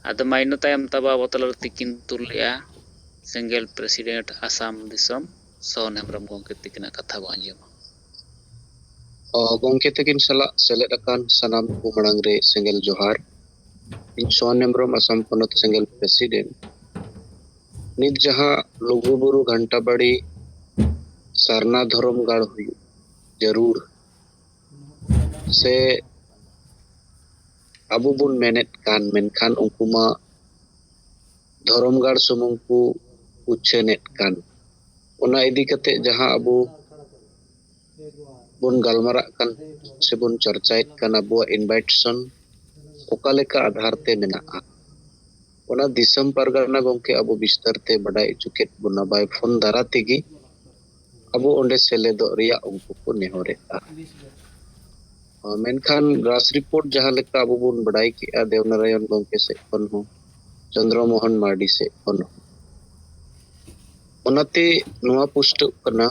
ᱟᱫᱚ ᱢᱟ ᱤᱱᱟᱹ ᱛᱟᱭᱚᱢ ᱛᱟᱵᱚ ᱟᱵᱚ ᱛᱟᱞᱟᱨᱮ ᱛᱤᱠᱤᱱ ᱛᱩᱞ ᱞᱮᱜᱼᱟ ᱥᱮᱸᱜᱮᱞ ᱯᱨᱮᱥᱤᱰᱮᱱᱴ ᱟᱥᱟᱢ ᱫᱤᱥᱚᱢ ᱥᱚᱱ ᱦᱮᱢᱵᱨᱚᱢ ᱜᱚᱢᱠᱮ ᱛᱤᱠᱤᱱᱟᱜ ᱠᱟᱛᱷᱟ ᱵᱚ ᱟᱸᱡᱚᱢᱟ᱾ ᱚ, ᱜᱚᱢᱠᱮ ᱛᱟᱹᱠᱤᱱ ᱥᱟᱞᱟᱜ ᱥᱮᱞᱮᱫ ᱟᱠᱟᱱ ᱥᱟᱱᱟᱢ ᱠᱚ ᱢᱟᱲᱟᱝ ᱨᱮ ᱥᱮᱸᱜᱮᱞ ᱡᱚᱦᱟᱨ᱾ ᱤᱧ ᱥᱚᱱ ᱦᱮᱢᱵᱨᱚᱢ, ᱟᱥᱟᱢ ᱯᱚᱱᱚᱛ ᱥᱮᱸᱜᱮᱞ ᱯᱨᱮᱥᱤᱰᱮᱱᱴ᱾ ᱱᱤᱛ ᱡᱟᱦᱟᱸ ᱞᱩᱜᱩᱵᱩᱨᱩ ᱜᱷᱟᱱᱴᱟᱵᱟᱲᱤ ᱥᱟᱨᱱᱟ ᱫᱷᱚᱨᱚᱢ ᱜᱟᱲ ᱦᱩᱭᱩᱜ ᱡᱟᱹᱨᱩᱲ ᱥᱮ ᱟᱵᱚ ᱵᱚᱱ ᱢᱮᱱᱮᱫ ᱠᱟᱱ, ᱢᱮᱱᱠᱷᱟᱱ ᱩᱱᱠᱩ ᱢᱟ ᱫᱷᱚᱨᱚᱢ ᱜᱟᱲ ᱥᱩᱢᱩᱝ ᱠᱚ ᱩᱪᱷᱟᱹᱱᱮᱫ ᱠᱟᱱ᱾ ᱚᱱᱟ ᱤᱫᱤ ᱠᱟᱛᱮ ᱡᱟᱦᱟᱸ ᱟᱵᱚ ᱵᱚᱱ ᱜᱟᱞᱢᱟᱨᱟᱜ ᱠᱟᱱ ᱥᱮᱵᱚᱱ ᱪᱚᱨᱪᱟᱭᱮᱫ ᱠᱟᱱ, ᱟᱵᱚᱣᱟᱜ ᱤᱱᱵᱟᱭᱤᱴᱥᱚᱱ ᱚᱠᱟ ᱞᱮᱠᱟ ᱟᱫᱷᱟᱨ ᱛᱮ ᱢᱮᱱᱟᱜᱼᱟ, ᱚᱱᱟ ᱫᱤᱥᱚᱢ ᱯᱟᱨᱜᱟᱱᱟ ᱜᱚᱢᱠᱮ ᱟᱵᱚ ᱵᱤᱥᱛᱟᱨ ᱛᱮ ᱵᱟᱰᱟᱭ ᱦᱚᱪᱚ ᱠᱮᱫ ᱵᱚᱱᱟ ᱵᱟᱭ ᱯᱷᱳᱱ ᱫᱟᱨᱟ ᱛᱮᱜᱮ᱾ ᱟᱵᱚ ᱚᱸᱰᱮ ᱥᱮᱞᱮᱫᱚᱜ ᱨᱮᱭᱟᱜ ᱩᱱᱠᱩ ᱠᱚ ᱱᱮᱦᱚᱨᱮᱫᱼᱟ᱾ ᱢᱮᱱᱠᱷᱟᱱ ᱜᱨᱟᱥ ᱨᱤᱯᱳᱨᱴ ᱡᱟᱦᱟᱸ ᱞᱮᱠᱟ ᱟᱵᱚ ᱵᱚᱱ ᱵᱟᱰᱟᱭ ᱠᱮᱜᱼᱟ, ᱫᱮᱣᱱᱟᱨᱟᱭᱚᱱ ᱜᱚᱢᱠᱮ ᱥᱮᱫ ᱠᱷᱚᱱ ᱦᱚᱸ, ᱪᱚᱱᱫᱨᱚ ᱢᱳᱦᱚᱱ ᱢᱟᱨᱰᱤ ᱥᱮᱫ ᱠᱷᱚᱱ ᱦᱚᱸ, ᱚᱱᱟᱛᱮ ᱱᱚᱣᱟ ᱯᱩᱥᱴᱟᱹᱜ ᱠᱟᱱᱟ,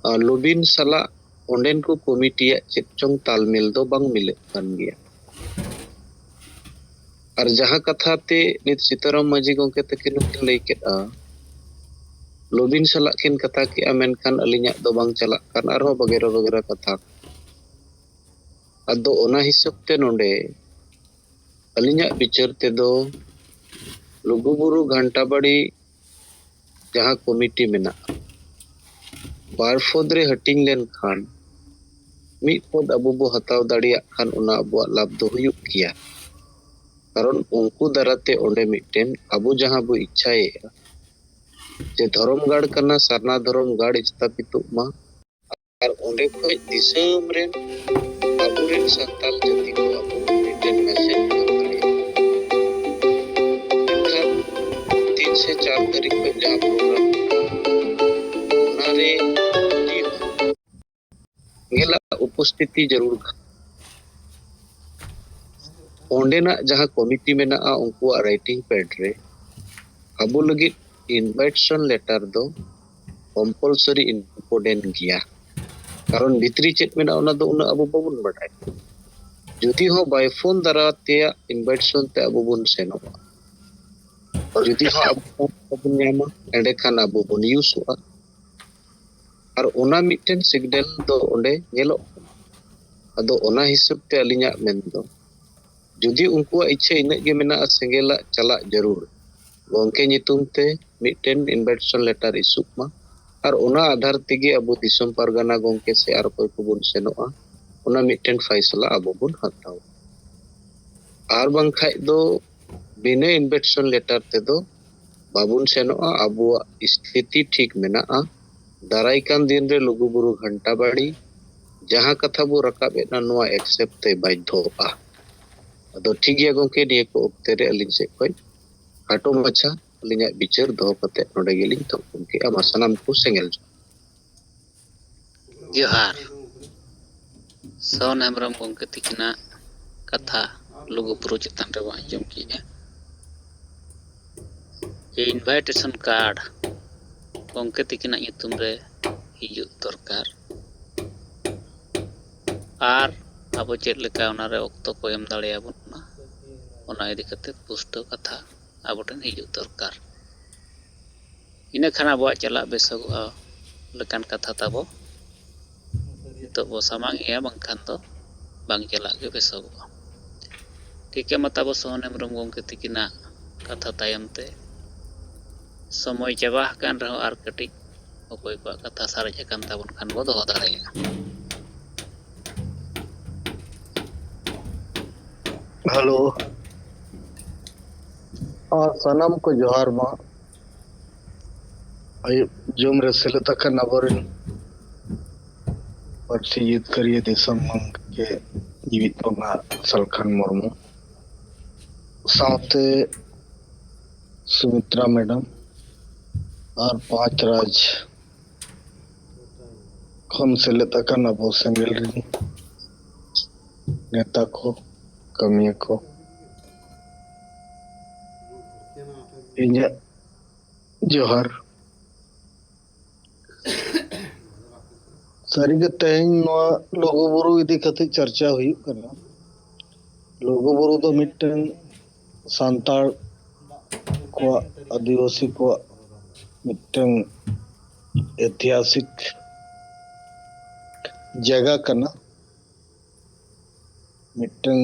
ᱟᱨ ᱞᱩᱵᱤᱱ ᱥᱟᱞᱟᱜ ᱚᱸᱰᱮᱱ ᱠᱚ ᱠᱚᱢᱤᱴᱤᱭᱟᱜ ᱪᱮᱫ ᱪᱚᱝ ᱛᱟᱞᱢᱮᱞ ᱫᱚ ᱵᱟᱝ ᱢᱤᱞᱟᱹᱜ ᱠᱟᱱ ᱜᱮᱭᱟ᱾ ᱟᱨ ᱡᱟᱦᱟᱸ ᱠᱟᱛᱷᱟ ᱛᱮ ᱱᱤᱛ ᱥᱤᱛᱟᱨᱟᱢ ᱢᱟᱹᱡᱷᱤ ᱜᱚᱢᱠᱮ ᱛᱟᱹᱠᱤᱱ ᱦᱚᱸᱠᱤᱱ ᱞᱟᱹᱭ ᱠᱮᱫᱼᱟ, ᱞᱩᱵᱤᱱ ᱥᱟᱞᱟᱜ ᱠᱤᱱ ᱠᱟᱛᱷᱟ ᱠᱮᱜᱼᱟ, ᱢᱮᱱᱠᱷᱟᱱ ᱟᱹᱞᱤᱧᱟᱜ ᱫᱚ ᱵᱟᱝ ᱪᱟᱞᱟᱜ ᱠᱟᱱ, ᱟᱨᱦᱚᱸ ᱵᱟᱜᱮᱨᱟ ᱵᱟᱜᱮᱨᱟ ᱠᱟᱛᱷᱟ᱾ ᱟᱫᱚ ᱚᱱᱟ ᱦᱤᱥᱟᱹᱵ ᱛᱮ ᱱᱚᱰᱮ ᱟᱹᱞᱤᱧᱟᱜ ᱵᱤᱪᱟᱹᱨ ᱛᱮᱫᱚ ᱞᱩᱜᱩᱵᱩᱨᱩ ᱜᱷᱟᱱᱴᱟᱵᱟᱲᱤ ᱡᱟᱦᱟᱸ ᱠᱚᱢᱤᱴᱤ ᱢᱮᱱᱟᱜᱼᱟ, ᱵᱟᱨ ᱯᱚᱫᱽ ᱨᱮ ᱦᱟᱹᱴᱤᱧ ᱞᱮᱱᱠᱷᱟᱱ ᱢᱤᱫ ᱯᱚᱫᱽ ᱟᱵᱚ ᱵᱚ ᱦᱟᱛᱟᱣ ᱫᱟᱲᱮᱭᱟᱜ ᱠᱷᱟᱱ ᱚᱱᱟ ᱟᱵᱚᱣᱟᱜ ᱞᱟᱵᱷ ᱫᱚ ᱦᱩᱭᱩᱜ ᱜᱮᱭᱟ᱾ ᱠᱟᱨᱚᱱ ᱩᱱᱠᱩ ᱫᱟᱨᱟᱭ ᱛᱮ ᱚᱸᱰᱮ ᱢᱤᱫᱴᱮᱱ ᱟᱵᱚ ᱡᱟᱦᱟᱸ ᱵᱚ ᱤᱪᱪᱷᱟᱭᱮᱫᱼᱟ ᱡᱮ ᱫᱷᱚᱨᱚᱢ ᱜᱟᱲ ᱠᱟᱱᱟ, ᱥᱟᱨᱱᱟ ᱫᱷᱚᱨᱚᱢ ᱜᱟᱲ ᱥᱛᱷᱟᱯᱤᱛᱚᱜ ᱢᱟ, ᱟᱨ ᱚᱸᱰᱮ ᱠᱷᱚᱱ ᱫᱤᱥᱚᱢ ᱨᱮᱱ ᱟᱵᱚᱨᱮᱱ ᱥᱟᱱᱛᱟᱲ ᱡᱟᱹᱛᱤ ᱠᱚ ᱟᱵᱚ ᱢᱤᱫᱴᱮᱱ ᱢᱮᱥᱮᱡᱽ ᱵᱚᱱ ᱮᱢ ᱫᱟᱲᱮᱭᱟᱜᱼᱟ᱾ ᱢᱮᱱᱠᱷᱟᱱ ᱛᱤᱱ ᱥᱮ ᱪᱟᱨ ᱛᱟᱹᱨᱤᱠᱷ ᱠᱷᱚᱱ ᱡᱟᱦᱟᱸ ᱯᱨᱳᱜᱨᱟᱢ, ᱚᱱᱟᱨᱮ ᱟᱹᱰᱤ ᱜᱮᱞᱟ ᱩᱯᱚᱥᱛᱷᱤᱛᱤ ᱡᱟᱹᱨᱩᱲ ᱠᱟᱱᱟ᱾ ᱚᱸᱰᱮᱱᱟᱜ ᱡᱟᱦᱟᱸ ᱠᱚᱢᱤᱴᱤ ᱢᱮᱱᱟᱜᱼᱟ, ᱩᱱᱠᱩᱣᱟᱜ ᱨᱟᱭᱴᱤᱝ ᱯᱮᱰ ᱨᱮ ᱟᱵᱚ ᱞᱟᱹᱜᱤᱫ ᱤᱱᱵᱟᱭᱤᱴᱥᱚᱱ ᱞᱮᱴᱟᱨ ᱫᱚ ᱠᱚᱢᱯᱟᱞᱥᱟᱨᱤ ᱤᱱᱠᱞᱩᱰ ᱤᱢᱯᱚᱨᱴᱮᱱᱴ ᱜᱮᱭᱟ᱾ ᱠᱟᱨᱚᱱ ᱵᱷᱤᱛᱨᱤ ᱪᱮᱫ ᱢᱮᱱᱟᱜᱼᱟ, ᱚᱱᱟ ᱫᱚ ᱩᱱᱟᱹᱜ ᱟᱵᱚ ᱵᱟᱵᱚᱱ ᱵᱟᱰᱟᱭᱟ᱾ ᱡᱩᱫᱤ ᱦᱚᱸ ᱵᱟᱭ ᱯᱷᱳᱱ ᱫᱟᱨᱟ ᱛᱮᱭᱟᱜ ᱤᱱᱵᱷᱟᱭᱤᱴᱥᱚᱱ ᱛᱮ ᱟᱵᱚ ᱵᱚᱱ ᱥᱮᱱᱚᱜᱼᱟ, ᱡᱩᱫᱤ ᱦᱚᱸ ᱟᱵᱚ ᱵᱚᱱ ᱧᱟᱢᱟ, ᱮᱸᱰᱮᱠᱷᱟᱱ ᱟᱵᱚ ᱵᱚᱱ ᱤᱭᱩᱥᱚᱜᱼᱟ᱾ ᱟᱨ ᱚᱱᱟ ᱢᱤᱫᱴᱮᱱ ᱥᱤᱜᱽᱱᱟᱞ ᱫᱚ ᱚᱸᱰᱮ ᱧᱮᱞᱚᱜ ᱠᱟᱱᱟ᱾ ᱟᱫᱚ ᱚᱱᱟ ᱦᱤᱥᱟᱹᱵ ᱛᱮ ᱟᱹᱞᱤᱧᱟᱜ ᱢᱮᱱ ᱫᱚ, ᱡᱩᱫᱤ ᱩᱱᱠᱩᱣᱟᱜ ᱤᱪᱪᱷᱟᱹ ᱤᱱᱟᱹᱜ ᱜᱮ ᱢᱮᱱᱟᱜᱼᱟ, ᱥᱮᱸᱜᱮᱞᱟᱜ ᱪᱟᱞᱟᱜ ᱡᱟᱹᱨᱩᱲ, ᱜᱚᱢᱠᱮ ᱧᱩᱛᱩᱢ ᱛᱮ ᱢᱤᱫᱴᱮᱱ ᱤᱱᱵᱷᱟᱭᱤᱴᱥᱚᱱ ᱞᱮᱴᱟᱨ ᱤᱥᱩᱜ ᱢᱟ, ᱟᱨ ᱚᱱᱟ ᱟᱫᱷᱟᱨ ᱛᱮᱜᱮ ᱟᱵᱚ ᱫᱤᱥᱚᱢ ᱯᱟᱨᱜᱟᱱᱟ ᱜᱚᱢᱠᱮ ᱥᱮ ᱟᱨ ᱚᱠᱚᱭ ᱠᱚᱵᱚᱱ ᱥᱮᱱᱚᱜᱼᱟ, ᱚᱱᱟ ᱢᱤᱫᱴᱮᱱ ᱯᱷᱟᱭᱥᱟᱞᱟ ᱟᱵᱚ ᱵᱚᱱ ᱦᱟᱛᱟᱣᱟ᱾ ᱟᱨ ᱵᱟᱝᱠᱷᱟᱡ ᱫᱚ ᱵᱤᱱᱟᱹ ᱤᱱᱵᱷᱟᱭᱤᱴᱥᱚᱱ ᱞᱮᱴᱟᱨ ᱛᱮᱫᱚ ᱵᱟᱵᱚᱱ ᱥᱮᱱᱚᱜᱼᱟ᱾ ᱟᱵᱚᱣᱟᱜ ᱥᱛᱷᱤᱛᱤ ᱴᱷᱤᱠ ᱢᱮᱱᱟᱜᱼᱟ᱾ ᱫᱟᱨᱟᱭ ᱠᱟᱱ ᱫᱤᱱ ᱨᱮ ᱞᱩᱜᱩ ᱵᱩᱨᱩ ᱜᱷᱟᱱᱴᱟ ᱵᱟᱲᱤ ᱡᱟᱦᱟᱸ ᱠᱟᱛᱷᱟ ᱵᱚ ᱨᱟᱠᱟᱵ ᱮᱫ ᱱᱟ, ᱱᱚᱣᱟ ᱮᱠᱥᱮᱯᱴ ᱛᱮ ᱵᱟᱫᱽᱫᱷᱚᱜᱼᱟ᱾ ᱟᱫᱚ ᱴᱷᱤᱠ ᱜᱮᱭᱟ ᱜᱚᱢᱠᱮ, ᱱᱤᱭᱟᱹ ᱠᱚ ᱚᱠᱛᱮ ᱨᱮ ᱟᱹᱞᱤᱧ ᱥᱮᱫ ᱠᱷᱚᱱ ᱠᱷᱟᱴᱚ ᱢᱟᱪᱷᱟ ᱟᱹᱞᱤᱧᱟᱜ ᱵᱤᱪᱟᱹᱨ ᱫᱚᱦᱚ ᱠᱟᱛᱮ ᱱᱚᱰᱮ ᱜᱮᱞᱤᱧ ᱛᱷᱚᱯᱠᱩᱢ ᱠᱮᱜᱼᱟ᱾ ᱢᱟ ᱥᱟᱱᱟᱢ ᱠᱚ ᱥᱮᱸᱜᱮᱞ ᱡᱚᱦᱟᱨ᱾ ᱡᱚᱦᱟᱨ᱾ ᱥᱚᱱ ᱦᱮᱢᱵᱨᱚᱢ ᱜᱚᱢᱠᱮ ᱛᱤᱠᱤᱱᱟᱜ ᱠᱟᱛᱷᱟ ᱞᱩᱜᱩ ᱵᱩᱨᱩ ᱪᱮᱛᱟᱱ ᱨᱮᱵᱚᱱ ᱟᱸᱡᱚᱢ ᱠᱮᱜᱼᱟ᱾ ᱡᱮ ᱤᱱᱵᱷᱟᱭᱴᱮᱥᱚᱱ ᱠᱟᱨᱰ ᱜᱚᱢᱠᱮ ᱛᱤᱠᱤᱱᱟᱜ ᱧᱩᱛᱩᱢ ᱨᱮ ᱦᱤᱡᱩᱜ ᱫᱚᱨᱠᱟᱨ, ᱟᱨ ᱟᱵᱚ ᱪᱮᱫ ᱞᱮᱠᱟ ᱚᱱᱟᱨᱮ ᱚᱠᱛᱚ ᱠᱚ ᱮᱢ ᱫᱟᱲᱮᱭᱟᱵᱚᱱ ᱠᱟᱱᱟ, ᱚᱱᱟ ᱤᱫᱤ ᱠᱟᱛᱮ ᱯᱩᱥᱴᱟᱹᱣ ᱠᱟᱛᱷᱟ ᱟᱵᱚ ᱴᱷᱮᱱ ᱦᱤᱡᱩᱜ ᱫᱚᱨᱠᱟᱨ᱾ ᱤᱱᱟᱹ ᱠᱷᱟᱱ ᱟᱵᱚᱣᱟᱜ ᱪᱟᱞᱟᱜ ᱵᱮᱥᱚᱜᱚᱜᱼᱟ ᱞᱮᱠᱟᱱ ᱠᱟᱛᱷᱟ ᱛᱟᱵᱚ ᱱᱤᱛᱚᱜ ᱵᱚ ᱥᱟᱢᱟᱝ ᱮᱜᱼᱟ, ᱵᱟᱝᱠᱷᱟᱱ ᱫᱚ ᱵᱟᱝ ᱪᱟᱞᱟᱜ ᱜᱮ ᱵᱮᱥᱚᱜᱚᱜᱼᱟ᱾ ᱴᱷᱤᱠᱟᱹ ᱢᱟ ᱛᱟᱵᱚ ᱥᱚᱦᱚᱱ ᱦᱮᱢᱵᱨᱚᱢ ᱜᱚᱢᱠᱮ ᱛᱤᱠᱤᱱᱟᱜ ᱠᱟᱛᱷᱟ ᱛᱟᱭᱚᱢ ᱛᱮ ᱥᱚᱢᱚᱭ ᱪᱟᱵᱟ ᱟᱠᱟᱱ ᱨᱮᱦᱚᱸ ᱟᱨ ᱠᱟᱹᱴᱤᱡ ᱚᱠᱚᱭ ᱠᱚᱣᱟᱜ ᱠᱟᱛᱷᱟ ᱥᱟᱨᱮᱡ ᱟᱠᱟᱱ ᱛᱟᱵᱚᱱ ᱠᱷᱟᱱ ᱵᱚ ᱫᱚᱦᱚ ᱫᱟᱲᱮᱭᱟᱜᱼᱟ᱾ ᱦᱮᱞᱳ, ᱟᱨ ᱥᱟᱱᱟᱢ ᱠᱚ ᱡᱚᱦᱟᱨ ᱢᱟ᱾ ᱟᱹᱭᱩᱵ ᱡᱚᱢ ᱨᱮ ᱥᱮᱞᱮᱫ ᱟᱠᱟᱱ ᱟᱵᱚᱨᱮᱱ ᱯᱟᱹᱨᱥᱤ ᱡᱤᱛᱠᱟᱹᱨᱤᱭᱟᱹ ᱫᱤᱥᱚᱢ ᱜᱚᱢᱠᱮ ᱡᱤᱣᱤᱫ ᱵᱚᱸᱜᱟ ᱥᱟᱞᱠᱷᱟᱱ ᱢᱩᱨᱢᱩ, ᱥᱟᱶᱛᱮ ᱥᱩᱢᱤᱛᱨᱟ ᱢᱮᱰᱟᱢ ᱟᱨ ᱯᱟᱸᱪ ᱨᱟᱡᱽ ᱠᱷᱚᱱ ᱥᱮᱞᱮᱫ ᱟᱠᱟᱱ ᱟᱵᱚ ᱥᱮᱸᱜᱮᱞ ᱨᱮᱱ ᱱᱮᱛᱟ ᱠᱚ, ᱠᱟᱹᱢᱤᱭᱟᱹ ᱠᱚ, ᱤᱧᱟᱹᱜ ᱡᱚᱦᱟᱨ᱾ ᱥᱟᱹᱨᱤᱜᱮ ᱛᱮᱦᱮᱧ ᱱᱚᱣᱟ ᱞᱩᱜᱩᱵᱩᱨᱩ ᱤᱫᱤ ᱠᱟᱛᱮ ᱪᱟᱨᱪᱟ ᱦᱩᱭᱩᱜ ᱠᱟᱱᱟ᱾ ᱞᱩᱜᱩᱵᱩᱨᱩ ᱫᱚ ᱢᱤᱫᱴᱟᱝ ᱥᱟᱱᱛᱟᱲ ᱠᱚᱣᱟᱜ, ᱟᱹᱫᱤᱵᱟᱹᱥᱤ ᱠᱚᱣᱟᱜ ᱢᱤᱫᱴᱟᱝ ᱮᱛᱤᱦᱟᱥᱤᱠ ᱡᱟᱭᱜᱟ ᱠᱟᱱᱟ, ᱢᱤᱫᱴᱟᱝ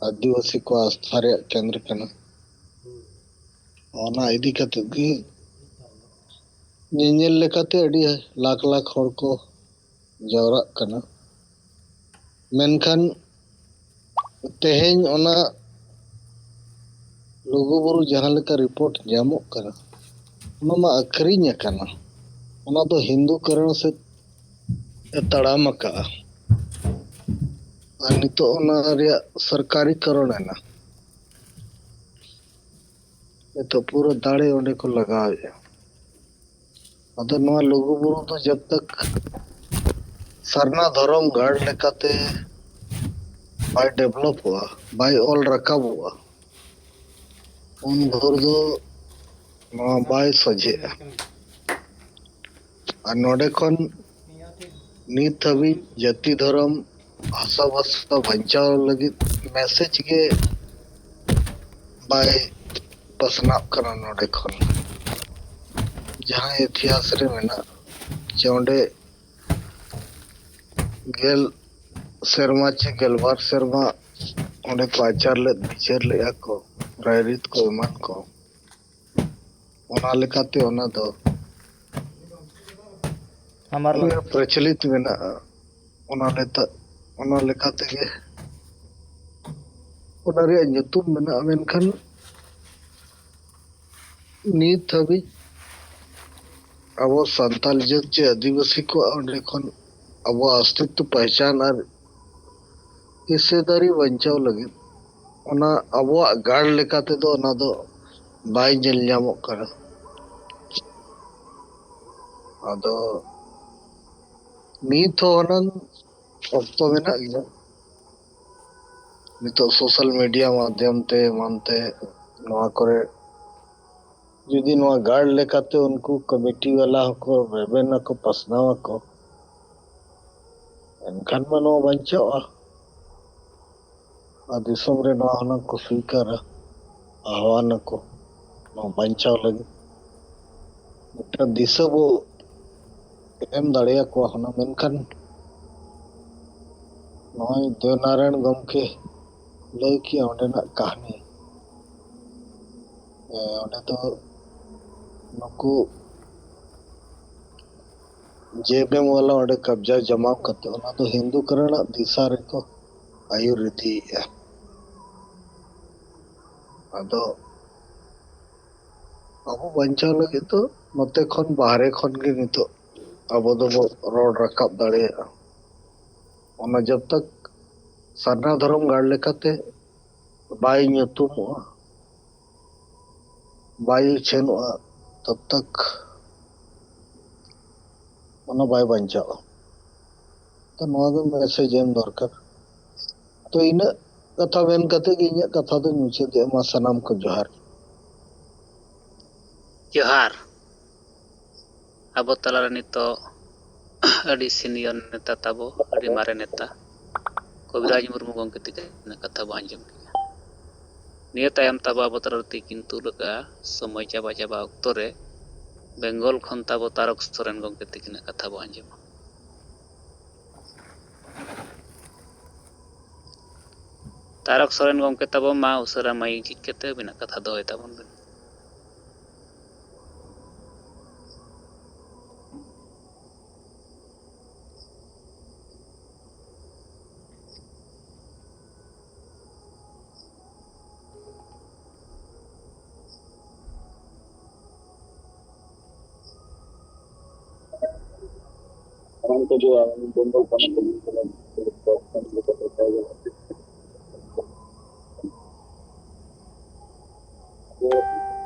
ᱟᱹᱫᱤᱵᱟᱹᱥᱤ ᱠᱚᱣᱟᱜ ᱟᱥᱛᱷᱟ ᱨᱮᱭᱟᱜ ᱠᱮᱱᱫᱨᱚ ᱠᱟᱱᱟ᱾ ᱚᱱᱟ ᱤᱫᱤ ᱠᱟᱛᱮ ᱜᱮ ᱧᱮᱧᱮᱞ ᱞᱮᱠᱟᱛᱮ ᱟᱹᱰᱤ ᱞᱟᱠᱷ ᱞᱟᱠᱷ ᱦᱚᱲ ᱠᱚ ᱡᱟᱣᱨᱟᱜ ᱠᱟᱱᱟ᱾ ᱢᱮᱱᱠᱷᱟᱱ ᱛᱮᱦᱮᱧ ᱚᱱᱟ ᱞᱩᱜᱩᱵᱩᱨᱩ ᱡᱟᱦᱟᱸ ᱞᱮᱠᱟ ᱨᱤᱯᱳᱨᱴ ᱧᱟᱢᱚᱜ ᱠᱟᱱᱟ, ᱚᱱᱟ ᱢᱟ ᱟᱹᱠᱷᱨᱤᱧ ᱟᱠᱟᱱᱟ, ᱚᱱᱟ ᱫᱚ ᱦᱤᱱᱫᱩ ᱠᱟᱨᱚᱱ ᱥᱮᱫ ᱮ ᱛᱟᱲᱟᱢ ᱟᱠᱟᱫᱼᱟ᱾ ᱟᱨ ᱱᱤᱛᱚᱜ ᱚᱱᱟ ᱨᱮᱭᱟᱜ ᱥᱚᱨᱠᱟᱨᱤ ᱠᱟᱨᱚᱱ ᱮᱱᱟ᱾ ᱱᱤᱛᱚᱜ ᱯᱩᱨᱟᱹ ᱫᱟᱲᱮ ᱚᱸᱰᱮ ᱠᱚ ᱞᱟᱜᱟᱣᱮᱫᱼᱟ᱾ ᱟᱫᱚ ᱱᱚᱣᱟ ᱞᱩᱜᱩᱵᱩᱨᱩ ᱫᱚ ᱡᱟᱵ ᱛᱟᱠ ᱥᱟᱨᱱᱟ ᱫᱷᱚᱨᱚᱢ ᱜᱟᱲ ᱞᱮᱠᱟᱛᱮ ᱵᱟᱭ ᱰᱮᱵᱷᱞᱚᱯᱚᱜᱼᱟ, ᱵᱟᱭ ᱚᱞ ᱨᱟᱠᱟᱵᱚᱜᱼᱟ, ᱩᱱ ᱵᱷᱳᱨ ᱫᱚ ᱱᱚᱣᱟ ᱵᱟᱭ ᱥᱚᱡᱷᱮᱜᱼᱟ᱾ ᱟᱨ ᱱᱚᱰᱮ ᱠᱷᱚᱱ ᱱᱤᱛ ᱦᱟᱹᱵᱤᱡ ᱡᱟᱹᱛᱤ ᱫᱷᱚᱨᱚᱢ ᱵᱷᱟᱥᱟ ᱵᱷᱟᱥᱟ ᱵᱟᱧᱪᱟᱣ ᱞᱟᱹᱜᱤᱫ ᱢᱮᱥᱮᱡᱽ ᱜᱮ ᱵᱟᱭ ᱯᱟᱥᱱᱟᱜ ᱠᱟᱱᱟ ᱱᱚᱰᱮ ᱠᱷᱚᱱ᱾ ᱡᱟᱦᱟᱸ ᱤᱛᱤᱦᱟᱥ ᱨᱮ ᱢᱮᱱᱟᱜ ᱡᱮ ᱚᱸᱰᱮ ᱜᱮᱞ ᱥᱮᱨᱢᱟ ᱪᱮ ᱜᱮᱞᱵᱟᱨ ᱥᱮᱨᱢᱟ ᱚᱸᱰᱮ ᱠᱚ ᱟᱪᱟᱨ ᱞᱮᱫ ᱵᱤᱪᱟᱹᱨ ᱞᱮᱫᱼᱟ ᱠᱚ, ᱨᱟᱭᱨᱤᱛ ᱠᱚ ᱮᱢᱟᱱ ᱠᱚ, ᱚᱱᱟ ᱞᱮᱠᱟᱛᱮ ᱚᱱᱟ ᱫᱚ ᱟᱢᱟᱨ ᱯᱨᱚᱪᱚᱞᱤᱛ ᱢᱮᱱᱟᱜᱼᱟ᱾ ᱚᱱᱟ ᱞᱮᱠᱟ ᱚᱱᱟ ᱞᱮᱠᱟ ᱛᱮᱜᱮ ᱚᱱᱟ ᱨᱮᱭᱟᱜ ᱧᱩᱛᱩᱢ ᱢᱮᱱᱟᱜᱼᱟ, ᱢᱮᱱᱠᱷᱟᱱ ᱱᱤᱛ ᱦᱟᱹᱵᱤᱡ ᱟᱵᱚ ᱥᱟᱱᱛᱟᱞ ᱡᱟᱹᱛ ᱪᱮ ᱟᱹᱫᱤᱵᱟᱹᱥᱤ ᱠᱚᱣᱟᱜ ᱚᱸᱰᱮ ᱠᱷᱚᱱ ᱟᱵᱚᱣᱟᱜ ᱚᱥᱛᱤᱛᱛᱚ ᱯᱮᱦᱪᱟᱱ ᱟᱨ ᱦᱤᱥᱥᱮᱫᱟᱨᱤ ᱵᱟᱧᱪᱟᱣ ᱞᱟᱹᱜᱤᱫ ᱚᱱᱟ ᱟᱵᱚᱣᱟᱜ ᱜᱟᱲ ᱞᱮᱠᱟ ᱛᱮᱫᱚ ᱚᱱᱟ ᱫᱚ ᱵᱟᱭ ᱧᱮᱞ ᱧᱟᱢᱚᱜ ᱠᱟᱱᱟ᱾ ᱟᱫᱚ ᱱᱤᱛ ᱦᱚᱸ ᱦᱩᱱᱟᱹᱝ ᱚᱠᱛᱚ ᱢᱮᱱᱟᱜ ᱜᱮᱭᱟ᱾ ᱱᱤᱛᱚᱜ ᱥᱳᱥᱟᱞ ᱢᱤᱰᱤᱭᱟ ᱢᱟᱫᱽᱫᱷᱚᱢ ᱛᱮ ᱮᱢᱟᱱ ᱛᱮ ᱱᱚᱣᱟ ᱠᱚᱨᱮ ᱡᱩᱫᱤ ᱱᱚᱣᱟ ᱜᱟᱲ ᱞᱮᱠᱟᱛᱮ ᱩᱱᱠᱩ ᱠᱚᱢᱤᱴᱤ ᱵᱟᱞᱟ ᱦᱚᱸᱠᱚ ᱨᱮᱵᱮᱱ ᱟᱠᱚ, ᱯᱟᱥᱱᱟᱣ ᱟᱠᱚ, ᱮᱱᱠᱷᱟᱱ ᱢᱟ ᱱᱚᱣᱟ ᱵᱟᱧᱪᱟᱣᱜᱼᱟ᱾ ᱟᱨ ᱫᱤᱥᱚᱢ ᱨᱮ ᱱᱚᱣᱟ ᱦᱩᱱᱟᱹᱝ ᱠᱚ ᱥᱣᱤᱠᱟᱨᱟ, ᱟᱦᱣᱟᱱ ᱟᱠᱚ ᱱᱚᱣᱟ ᱵᱟᱧᱪᱟᱣ ᱞᱟᱹᱜᱤᱫ᱾ ᱢᱤᱫᱴᱟᱝ ᱫᱤᱥᱟᱹ ᱵᱚ ᱮᱢ ᱫᱟᱲᱮᱭᱟᱠᱚᱣᱟ ᱦᱩᱱᱟᱹᱝ, ᱢᱮᱱᱠᱷᱟᱱ ᱱᱚᱜᱼᱚᱭ ᱫᱮᱣᱱᱟᱨᱟᱭᱚᱬ ᱜᱚᱢᱠᱮ ᱞᱟᱹᱭ ᱠᱮᱜᱼᱟ ᱚᱸᱰᱮᱱᱟᱜ ᱠᱟᱹᱦᱱᱤ᱾ ᱮ, ᱚᱸᱰᱮ ᱫᱚ ᱱᱩᱠᱩ ᱡᱮ ᱮᱢ ᱮᱢ ᱣᱟᱞᱟ ᱚᱸᱰᱮ ᱠᱟᱵᱽᱡᱟ ᱡᱚᱢᱟᱣ ᱠᱟᱛᱮ ᱚᱱᱟ ᱫᱚ ᱦᱤᱱᱫᱩ ᱠᱚᱨᱮᱱᱟᱜ ᱫᱤᱥᱟ ᱨᱮᱠᱚ ᱟᱹᱭᱩᱨ ᱤᱫᱤᱭᱮᱫᱼᱟ᱾ ᱟᱫᱚ ᱟᱵᱚ ᱵᱟᱧᱪᱟᱣ ᱞᱟᱹᱜᱤᱫ ᱫᱚ ᱱᱚᱛᱮ ᱠᱷᱚᱱ ᱵᱟᱦᱨᱮ ᱠᱷᱚᱱ ᱜᱮ ᱱᱤᱛᱚᱜ ᱟᱵᱚ ᱫᱚᱵᱚ ᱨᱚᱲ ᱨᱟᱠᱟᱵ ᱫᱟᱲᱮᱭᱟᱜᱼᱟ᱾ ᱚᱱᱟ ᱡᱚᱵ ᱛᱟᱠ ᱥᱟᱨᱱᱟ ᱫᱷᱚᱨᱚᱢ ᱜᱟᱲ ᱞᱮᱠᱟᱛᱮ ᱵᱟᱭ ᱧᱩᱛᱩᱢᱚᱜᱼᱟ, ᱵᱟᱭ ᱩᱪᱷᱟᱹᱱᱚᱜᱼᱟ, ᱛᱚᱵ ᱛᱟᱠ ᱚᱱᱟ ᱵᱟᱭ ᱵᱟᱧᱪᱟᱜᱼᱟ᱾ ᱛᱚ ᱱᱚᱣᱟ ᱫᱚ ᱢᱮᱥᱮᱡᱽ ᱮᱢ ᱫᱚᱨᱠᱟᱨ᱾ ᱛᱚ ᱤᱱᱟᱹᱜ ᱠᱟᱛᱷᱟ ᱢᱮᱱ ᱠᱟᱛᱮ ᱜᱮ ᱤᱧᱟᱹᱜ ᱠᱟᱛᱷᱟ ᱫᱚᱧ ᱢᱩᱪᱟᱹᱫᱮᱜᱼᱟ᱾ ᱢᱟ ᱥᱟᱱᱟᱢ ᱠᱚ ᱡᱚᱦᱟᱨ᱾ ᱡᱚᱦᱟᱨ᱾ ᱟᱵᱚ ᱛᱟᱞᱟᱨᱮ ᱱᱤᱛᱚᱜ ᱟᱹᱰᱤ ᱥᱤᱱᱤᱭᱚᱨ ᱱᱮᱛᱟ ᱛᱟᱵᱚ, ᱟᱹᱰᱤ ᱢᱟᱨᱮ ᱱᱮᱛᱟ ᱠᱚᱵᱤᱨᱟᱡᱽ ᱢᱩᱨᱢᱩ ᱜᱚᱢᱠᱮ ᱛᱤᱠᱤᱱᱟᱜ ᱠᱟᱛᱷᱟ ᱵᱚ ᱟᱸᱡᱚᱢ ᱠᱮᱫᱟ᱾ ᱱᱤᱭᱟᱹ ᱛᱟᱭᱚᱢ ᱛᱟᱵᱚ ᱟᱵᱚ ᱛᱟᱞᱟᱨᱮ ᱛᱤᱠᱤᱱ ᱛᱩᱞ ᱟᱠᱟᱫᱼᱟ᱾ ᱥᱚᱢᱚᱭ ᱪᱟᱵᱟ ᱪᱟᱵᱟ ᱚᱠᱛᱚ ᱨᱮ ᱵᱮᱝᱜᱚᱞ ᱠᱷᱚᱱ ᱛᱟᱵᱚ ᱛᱟᱨᱚᱠ ᱥᱚᱨᱮᱱ ᱜᱚᱢᱠᱮ ᱛᱤᱠᱤᱱᱟᱜ ᱠᱟᱛᱷᱟ ᱵᱚ ᱟᱸᱡᱚᱢᱟ᱾ ᱛᱟᱨᱚᱠ ᱥᱚᱨᱮᱱ ᱜᱚᱢᱠᱮ ᱛᱟᱵᱚ, ᱢᱟ ᱩᱥᱟᱹᱨᱟ ᱢᱟᱭᱤᱠ ᱡᱷᱤᱡ ᱠᱟᱛᱮ ᱟᱹᱵᱤᱱᱟᱜ ᱠᱟᱛᱷᱟ ᱫᱚᱦᱚᱭ ᱛᱟᱵᱚᱱ ᱵᱤᱱ᱾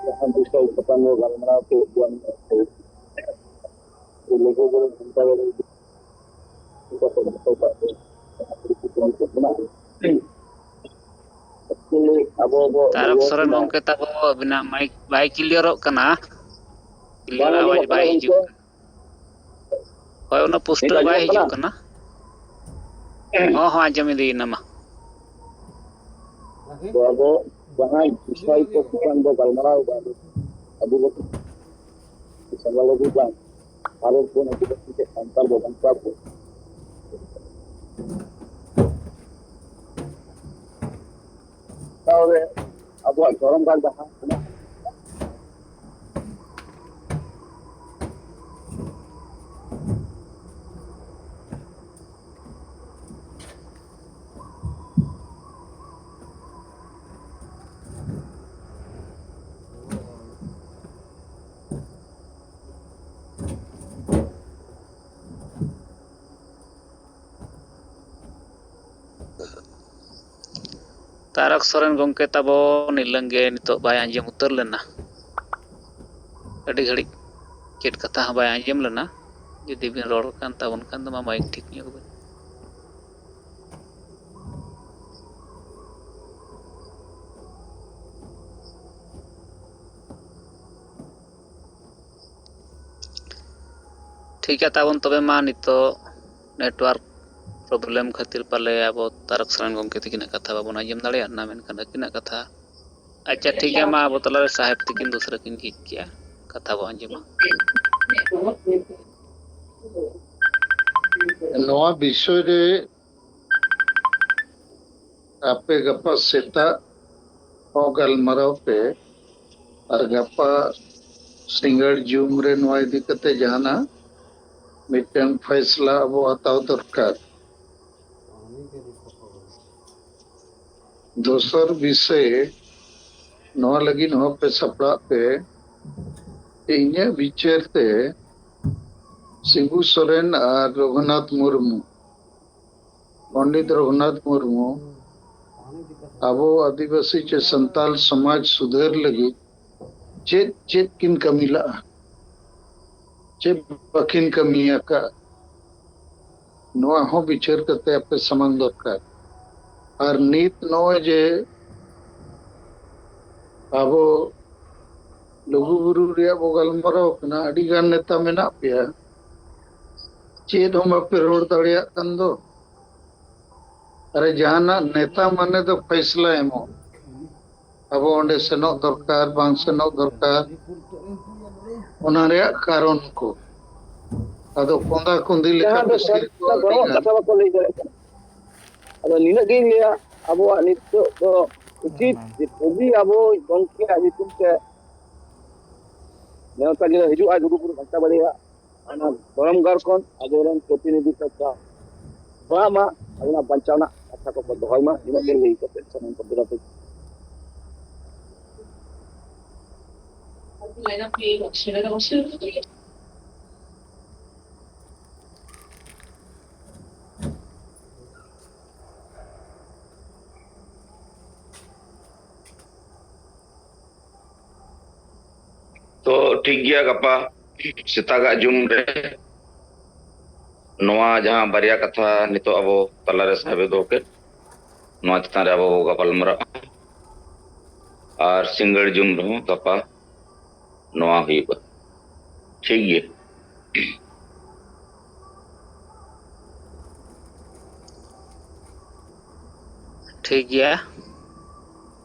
ᱡᱟᱦᱟᱸ ᱵᱤᱥᱚᱭ ᱪᱮᱛᱟᱱ ᱨᱮ ᱜᱟᱞᱢᱟᱨᱟᱣ ᱠᱮᱫ ᱵᱚᱱ, ᱞᱩᱜᱩ ᱵᱩᱨᱩ ᱜᱷᱟᱱᱴᱟ ᱵᱟᱲᱮ ᱤᱫᱤ ᱠᱟᱛᱮ ᱡᱚᱛᱚ ᱠᱚᱣᱟᱜ ᱜᱮ ᱡᱟᱦᱟᱸ ᱯᱚᱨᱤᱥᱛᱷᱤᱛᱤ ᱱᱤᱛᱚᱜ ᱢᱮᱱᱟᱜᱼᱟ᱾ Actually ᱟᱵᱚ ᱵᱚ ᱛᱟᱨᱚᱠ ᱨᱩᱣᱟᱹᱲ ᱥᱚᱨᱮᱱ ᱠᱟᱱᱟ᱾ ᱜᱚᱢᱠᱮ ᱛᱟᱵᱚ, ᱟᱹᱵᱤᱱᱟᱜ ᱢᱟᱭᱤᱠ ᱵᱟᱭ ᱠᱞᱤᱭᱟᱨᱚᱜ ᱠᱟᱱᱟ᱾ ᱵᱟᱝ ᱠᱞᱤᱭᱟᱨ ᱟᱣᱟᱡᱽ ᱟᱸᱡᱚᱢᱚᱜ ᱠᱟᱱᱟ ᱵᱟᱭ ᱦᱤᱡᱩᱜ ᱜᱚᱢᱠᱮ? ᱠᱟᱱᱟ᱾ ᱦᱳᱭ, ᱚᱱᱟ ᱱᱤᱛ ᱯᱩᱥᱴᱟᱹᱣ ᱵᱟᱭ ᱟᱸᱡᱚᱢᱚᱜ ᱠᱟᱱᱟ? ᱦᱤᱡᱩᱜ ᱠᱟᱱᱟ᱾ ᱦᱚᱸ ᱦᱚᱸ, ᱟᱸᱡᱚᱢ ᱤᱫᱤᱭᱮᱱᱟ ᱢᱟ᱾ ᱛᱚ ᱟᱵᱚ ᱡᱟᱦᱟᱸᱭ ᱵᱤᱥᱚᱭ ᱠᱚ ᱪᱮᱛᱟᱱ ᱵᱚ ᱜᱟᱞᱢᱟᱨᱟᱣ ᱮᱫᱟ, ᱟᱵᱚ ᱵᱚ ᱥᱟᱸᱜᱷᱟᱨ ᱟᱹᱜᱩ ᱠᱟᱱ ᱵᱷᱟᱨᱚᱛ ᱵᱚᱱ ᱟᱹᱜᱩ ᱠᱟᱛᱮ ᱥᱟᱱᱛᱟᱲ ᱵᱚ ᱵᱟᱧᱪᱟᱣ ᱠᱚ᱾ ᱛᱟᱦᱚᱞᱮ ᱟᱵᱚᱣᱟᱜ ᱫᱷᱚᱨᱚᱢ ᱜᱟᱲ ᱡᱟᱦᱟᱸ ᱢᱮᱱᱟᱜ, ᱛᱟᱨᱚᱠ ᱥᱚᱨᱮᱱ ᱜᱚᱢᱠᱮ ᱛᱟᱵᱚ ᱱᱤᱞᱟᱹᱝ ᱜᱮ ᱱᱤᱛᱚᱜ ᱵᱟᱭ ᱟᱸᱡᱚᱢ ᱩᱛᱟᱹᱨ ᱞᱮᱱᱟ᱾ ᱟᱹᱰᱤ ᱜᱷᱟᱹᱲᱤᱡ ᱪᱮᱫ ᱠᱟᱛᱷᱟ ᱦᱚᱸ ᱵᱟᱭ ᱟᱸᱡᱚᱢ ᱞᱮᱱᱟ᱾ ᱡᱩᱫᱤ ᱵᱤᱱ ᱨᱚᱲ ᱠᱟᱱ ᱛᱟᱵᱚᱱ ᱠᱷᱟᱱ ᱫᱚ ᱢᱟ ᱢᱟᱭᱤᱠ ᱴᱷᱤᱠ ᱧᱚᱜ ᱵᱤᱱ᱾ ᱴᱷᱤᱠ ᱜᱮᱭᱟ ᱛᱟᱵᱚᱱ, ᱛᱚᱵᱮ ᱢᱟ ᱱᱤᱛᱚᱜ network problem ᱠᱷᱟᱹᱛᱤᱨ ᱯᱟᱞᱮ ᱟᱵᱚ ᱛᱟᱨᱚᱠ ᱥᱚᱨᱮᱱ ᱜᱚᱢᱠᱮ ᱛᱤᱠᱤᱱᱟᱜ ᱠᱟᱛᱷᱟ ᱵᱟᱵᱚᱱ ᱟᱸᱡᱚᱢ ᱫᱟᱲᱮᱭᱟᱜ ᱠᱟᱱᱟ, ᱢᱮᱱᱠᱷᱟᱱ ᱟᱹᱠᱤᱱᱟᱜ ᱠᱟᱛᱷᱟ, ᱟᱪᱪᱷᱟ ᱴᱷᱤᱠ ᱜᱮᱭᱟ, ᱢᱟ ᱟᱵᱚ ᱛᱟᱞᱟᱨᱮ ᱥᱟᱦᱮᱵ ᱛᱤᱠᱤᱱ ᱫᱚᱥᱨᱟ ᱠᱤᱱ ᱡᱷᱤᱡ ᱠᱮᱜᱼᱟ, ᱠᱟᱛᱷᱟ ᱵᱚ ᱟᱸᱡᱚᱢᱟ᱾ ᱱᱚᱣᱟ ᱵᱤᱥᱚᱭ ᱨᱮ ᱟᱯᱮ ᱜᱟᱯᱟ ᱥᱮᱛᱟᱜ ᱦᱚᱸ ᱜᱟᱞᱢᱟᱨᱟᱣ ᱯᱮ, ᱟᱨ ᱜᱟᱯᱟ ᱥᱤᱸᱜᱟᱹᱲ ᱡᱩᱢ ᱨᱮ ᱱᱚᱣᱟ ᱤᱫᱤ ᱠᱟᱛᱮ ᱡᱟᱦᱟᱱᱟᱜ ᱢᱤᱫᱴᱟᱝ ᱯᱷᱟᱭᱥᱞᱟ ᱟᱵᱚ ᱦᱟᱛᱟᱣ ᱫᱚᱨᱠᱟᱨ᱾ ᱫᱚᱥᱟᱨ ᱵᱤᱥᱚᱭ, ᱱᱚᱣᱟ ᱞᱟᱹᱜᱤᱫ ᱦᱚᱸ ᱯᱮ ᱥᱟᱯᱲᱟᱜ ᱯᱮ᱾ ᱤᱧᱟᱹᱜ ᱵᱤᱪᱟᱹᱨ ᱛᱮ ᱥᱤᱵᱩ ᱥᱚᱨᱮᱱ ᱟᱨ ᱨᱚᱜᱷᱩᱱᱟᱛᱷ ᱢᱩᱨᱢᱩ, ᱯᱚᱱᱰᱤᱛ ᱨᱚᱜᱷᱩᱱᱟᱛᱷ ᱢᱩᱨᱢᱩ, ᱟᱵᱚ ᱟᱹᱫᱤᱵᱟᱹᱥᱤ ᱪᱮ ᱥᱟᱱᱛᱟᱞ ᱥᱚᱢᱟᱡᱽ ᱥᱩᱫᱷᱟᱹᱨ ᱞᱟᱹᱜᱤᱫ ᱪᱮᱫ ᱪᱮᱫ ᱠᱤᱱ ᱠᱟᱹᱢᱤ ᱞᱟᱜᱼᱟ, ᱪᱮᱫ ᱵᱟᱹᱠᱤᱱ ᱠᱟᱹᱢᱤ ᱟᱠᱟᱫ, ᱱᱚᱣᱟ ᱦᱚᱸ ᱵᱤᱪᱟᱹᱨ ᱠᱟᱛᱮ ᱟᱯᱮ ᱥᱟᱢᱟᱝ ᱫᱚᱨᱠᱟᱨ᱾ ᱟᱨ ᱱᱤᱛ ᱱᱚᱜᱼᱚᱭ ᱡᱮ ᱟᱵᱚ ᱞᱩᱜᱩᱵᱩᱨᱩ ᱨᱮᱭᱟᱜ ᱵᱚ ᱜᱟᱞᱢᱟᱨᱟᱣ ᱠᱟᱱᱟ, ᱟᱹᱰᱤ ᱜᱟᱱ ᱱᱮᱛᱟ ᱢᱮᱱᱟᱜ ᱯᱮᱭᱟ, ᱪᱮᱫ ᱦᱚᱸ ᱵᱟᱯᱮ ᱨᱚᱲ ᱫᱟᱲᱮᱭᱟᱜ ᱠᱟᱱ ᱫᱚ᱾ ᱟᱨᱮ, ᱡᱟᱦᱟᱱᱟᱜ ᱱᱮᱛᱟ ᱢᱟᱱᱮ ᱫᱚ ᱯᱷᱟᱭᱥᱞᱟ ᱮᱢᱚᱜ, ᱟᱵᱚ ᱚᱸᱰᱮ ᱥᱮᱱᱚᱜ ᱫᱚᱨᱠᱟᱨ, ᱵᱟᱝ ᱥᱮᱱᱚᱜ ᱫᱚᱨᱠᱟᱨ, ᱚᱱᱟ ᱨᱮᱭᱟᱜ ᱠᱟᱨᱚᱱ ᱠᱚ᱾ ᱟᱫᱚ ᱠᱚᱸᱫᱟ ᱠᱩᱸᱫᱤ ᱞᱮᱠᱟ ᱡᱟᱦᱟᱸ ᱫᱚ ᱯᱤᱥᱤᱨ ᱠᱚ ᱥᱚᱨᱠᱟᱨ ᱟᱹᱰᱤ ᱜᱚᱲᱚᱣᱟᱜ ᱜᱟᱱ᱾ ᱠᱟᱛᱷᱟ ᱵᱟᱠᱚ ᱞᱟᱹᱭ ᱫᱟᱲᱮᱭᱟᱜ ᱠᱟᱱᱟ᱾ ᱟᱫᱚ ᱱᱤᱱᱟᱹᱜ ᱜᱤᱧ ᱞᱟᱹᱭᱟ, ᱟᱵᱚᱣᱟᱜ ᱱᱤᱛᱚᱜ ᱫᱚ ᱩᱪᱤᱛ ᱡᱮ ᱯᱩᱸᱡᱤ ᱟᱵᱚ ᱜᱚᱢᱠᱮᱭᱟᱜ ᱧᱩᱛᱩᱢ ᱛᱮ ᱱᱮᱣᱛᱟ ᱜᱤᱨᱟᱹ ᱦᱤᱡᱩᱜᱼᱟ ᱜᱩᱨᱩ ᱜᱩᱨᱩ ᱜᱷᱟᱱᱴᱟ ᱵᱟᱲᱤᱭᱟ᱾ ᱚᱱᱟ ᱫᱷᱚᱨᱚᱢ ᱜᱟᱲ ᱠᱷᱚᱱ ᱟᱵᱚᱨᱮᱱ ᱯᱨᱚᱛᱤᱱᱤᱫᱷᱤ ᱠᱚ ᱪᱟᱞᱟᱜ ᱢᱟ, ᱟᱵᱚᱱᱟᱜ ᱵᱟᱧᱪᱟᱣ ᱨᱮᱱᱟᱜ ᱠᱟᱛᱷᱟ ᱠᱚᱠᱚ ᱫᱚᱦᱚᱭ ᱢᱟ᱾ ᱤᱱᱟᱹᱜ ᱜᱮ ᱞᱟᱹᱭ ᱠᱟᱛᱮ ᱥᱟᱱᱟᱢ ᱠᱚ ᱫᱮᱞᱟ ᱛᱮ᱾ ᱛᱚ ᱴᱷᱤᱠ ᱜᱮᱭᱟ, ᱜᱟᱯᱟ ᱥᱮᱛᱟᱜᱟᱜ ᱡᱩᱢ ᱨᱮ ᱱᱚᱣᱟ ᱡᱟᱦᱟᱸ ᱵᱟᱨᱭᱟ ᱠᱟᱛᱷᱟ ᱱᱤᱛᱚᱜ ᱟᱵᱚ ᱛᱟᱞᱟᱨᱮ ᱥᱟᱦᱮᱵᱮ ᱫᱚᱦᱚ ᱠᱮᱫ, ᱱᱚᱣᱟ ᱪᱮᱛᱟᱱ ᱨᱮ ᱟᱵᱚ ᱵᱚ ᱜᱟᱯᱟᱞ ᱢᱟᱨᱟᱜᱼᱟ᱾ ᱟᱨ ᱥᱤᱸᱜᱟᱹᱲ ᱡᱩᱢ ᱨᱮᱦᱚᱸ ᱜᱟᱯᱟ ᱱᱚᱣᱟ ᱦᱩᱭᱩᱜᱼᱟ᱾ ᱴᱷᱤᱠ ᱜᱮᱭᱟ᱾ ᱴᱷᱤᱠ ᱜᱮᱭᱟ᱾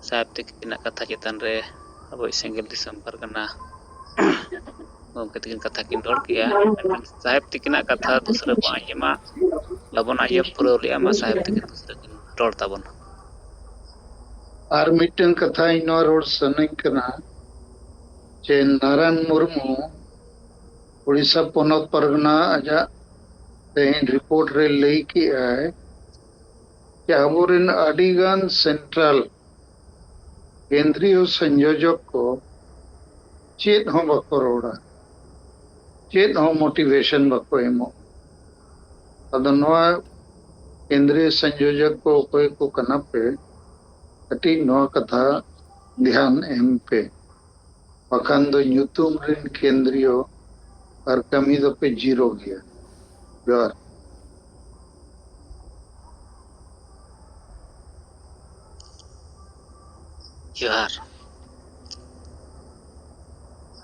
ᱥᱟᱦᱮᱵᱽ ᱛᱤᱠᱤᱱᱟᱜ ᱠᱟᱛᱷᱟ ᱪᱮᱛᱟᱱ ᱨᱮ ᱟᱵᱚᱭᱤᱡ ᱥᱮᱸᱜᱮᱞ ᱫᱤᱥᱚᱢ ᱯᱟᱨᱜᱟᱱᱟ ᱜᱚᱢᱠᱮ ᱛᱤᱠᱤᱱ ᱠᱟᱛᱷᱟ ᱠᱤᱱ ᱨᱚᱲ ᱠᱮᱜᱼᱟ᱾ ᱢᱮᱱᱠᱷᱟᱱ ᱥᱟᱦᱮᱵᱽ ᱛᱤᱠᱤᱱᱟᱜ ᱠᱟᱛᱷᱟ ᱫᱚᱥᱨᱟ ᱵᱚᱱ ᱟᱸᱡᱚᱢᱟ, ᱵᱟᱵᱚᱱ ᱟᱸᱡᱚᱢ ᱯᱩᱨᱟᱹᱣ ᱞᱮᱜᱼᱟ᱾ ᱢᱟ ᱥᱟᱦᱮᱵᱽ ᱛᱤᱠᱤᱱ ᱫᱚᱥᱨᱟ ᱠᱤᱱ ᱨᱚᱲ ᱛᱟᱵᱚᱱᱟ᱾ ᱟᱨ ᱢᱤᱫᱴᱟᱝ ᱠᱟᱛᱷᱟ ᱤᱧ ᱱᱚᱣᱟ ᱨᱚᱲ ᱥᱟᱱᱟᱧ ᱠᱟᱱᱟ ᱡᱮ ᱱᱟᱨᱟᱭᱚᱱ ᱢᱩᱨᱢᱩ ᱩᱲᱤᱥᱥᱟ ᱯᱚᱱᱚᱛ ᱯᱟᱨᱜᱟᱱᱟ ᱟᱡᱟᱜ ᱛᱮᱦᱮᱧ ᱨᱤᱯᱳᱨᱴ ᱨᱮ ᱞᱟᱹᱭ ᱠᱮᱜᱼᱟᱭ ᱡᱮ ᱟᱵᱚᱨᱮᱱ ᱟᱹᱰᱤᱜᱟᱱ ᱥᱮᱱᱴᱨᱟᱞ ᱠᱮᱱᱫᱨᱤᱭᱚ ᱥᱚᱝᱭᱳᱡᱚᱠ ᱠᱚ ᱪᱮᱫ ᱦᱚᱸ ᱵᱟᱠᱚ ᱨᱚᱲᱟ, ᱪᱮᱫ ᱦᱚᱸ ᱢᱳᱴᱤᱵᱷᱮᱥᱚᱱ ᱵᱟᱠᱚ ᱮᱢᱚᱜ᱾ ᱟᱫᱚ ᱱᱚᱣᱟ ᱠᱮᱱᱫᱨᱤᱭᱚ ᱥᱚᱝᱭᱳᱡᱚᱠ ᱠᱚ ᱚᱠᱚᱭ ᱠᱚ ᱠᱟᱱᱟ ᱯᱮ, ᱠᱟᱹᱴᱤᱡ ᱱᱚᱣᱟ ᱠᱟᱛᱷᱟ ᱫᱷᱮᱭᱟᱱ ᱮᱢ ᱯᱮ, ᱵᱟᱠᱷᱟᱱ ᱫᱚ ᱧᱩᱛᱩᱢ ᱨᱮᱱ ᱠᱮᱱᱫᱨᱤᱭᱚ ᱟᱨ ᱠᱟᱹᱢᱤ ᱫᱚᱯᱮ ᱡᱤᱨᱳ ᱜᱮᱭᱟ᱾ ᱡᱚᱦᱟᱨ᱾ ᱡᱚᱦᱟᱨ᱾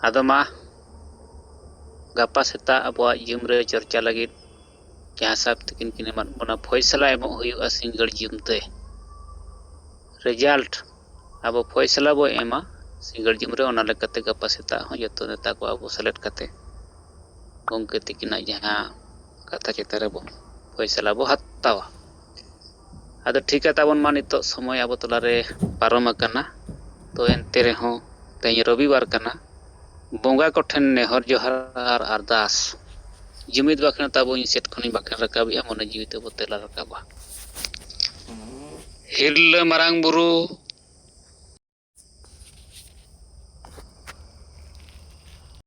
ᱟᱫᱚ ᱢᱟ, ᱜᱟᱯᱟ ᱥᱮᱛᱟᱜ ᱟᱵᱚᱣᱟᱜ ᱡᱩᱢ ᱨᱮ ᱪᱚᱨᱪᱟ ᱞᱟᱹᱜᱤᱫ ᱡᱟᱦᱟᱸ ᱥᱟᱵ ᱛᱤᱠᱤᱱ ᱠᱤᱱ ᱮᱢᱟᱫ ᱵᱚᱱᱟ, ᱯᱷᱚᱭᱥᱟᱞᱟ ᱮᱢᱚᱜ ᱦᱩᱭᱩᱜᱼᱟ ᱥᱤᱸᱜᱟᱹᱲ ᱡᱤᱢ ᱛᱮ᱾ ᱨᱮᱡᱟᱞᱴ ᱟᱵᱚ ᱯᱷᱚᱭᱥᱟᱞᱟ ᱵᱚ ᱮᱢᱟ ᱥᱤᱸᱜᱟᱹᱲ ᱡᱤᱢ ᱨᱮ, ᱚᱱᱟ ᱞᱮᱠᱟᱛᱮ ᱜᱟᱯᱟ ᱥᱮᱛᱟᱜ ᱦᱚᱸ ᱡᱚᱛᱚ ᱱᱮᱛᱟ ᱠᱚ ᱟᱵᱚ ᱥᱮᱞᱮᱫ ᱠᱟᱛᱮ ᱜᱚᱢᱠᱮ ᱛᱤᱠᱤᱱᱟᱜ ᱡᱟᱦᱟᱸ ᱠᱟᱛᱷᱟ ᱪᱮᱛᱟᱱ ᱨᱮᱵᱚ ᱯᱷᱚᱭᱥᱟᱞᱟ ᱵᱚ ᱦᱟᱛᱟᱣᱟ᱾ ᱟᱫᱚ ᱴᱷᱤᱠᱟ ᱛᱟᱵᱚᱱ ᱢᱟ, ᱱᱤᱛᱚᱜ ᱥᱚᱢᱚᱭ ᱟᱵᱚ ᱛᱟᱞᱟᱨᱮ ᱯᱟᱨᱚᱢ ᱟᱠᱟᱱᱟ᱾ ᱛᱚ ᱮᱱᱛᱮ ᱨᱮᱦᱚᱸ ᱛᱮᱦᱮᱧ ᱨᱚᱵᱤᱵᱟᱨ ᱠᱟᱱᱟ, ᱵᱚᱸᱜᱟ ᱠᱚᱴᱷᱮᱱ ᱱᱮᱦᱚᱨ ᱡᱚᱦᱟᱨ ᱟᱨ ᱟᱨᱫᱟᱥ, ᱡᱩᱢᱤᱫ ᱵᱟᱠᱷᱮᱬ ᱛᱟᱵᱚ ᱤᱧ ᱥᱮᱫ ᱠᱷᱚᱱᱤᱧ ᱵᱟᱠᱷᱮᱬ ᱨᱟᱠᱟᱵᱮᱜᱼᱟ, ᱢᱚᱱᱮ ᱡᱤᱣᱤ ᱛᱮᱵᱚ ᱛᱮᱞᱟ ᱨᱟᱠᱟᱵᱟ᱾ ᱦᱤᱨᱞᱟᱹ ᱢᱟᱨᱟᱝ ᱵᱩᱨᱩ,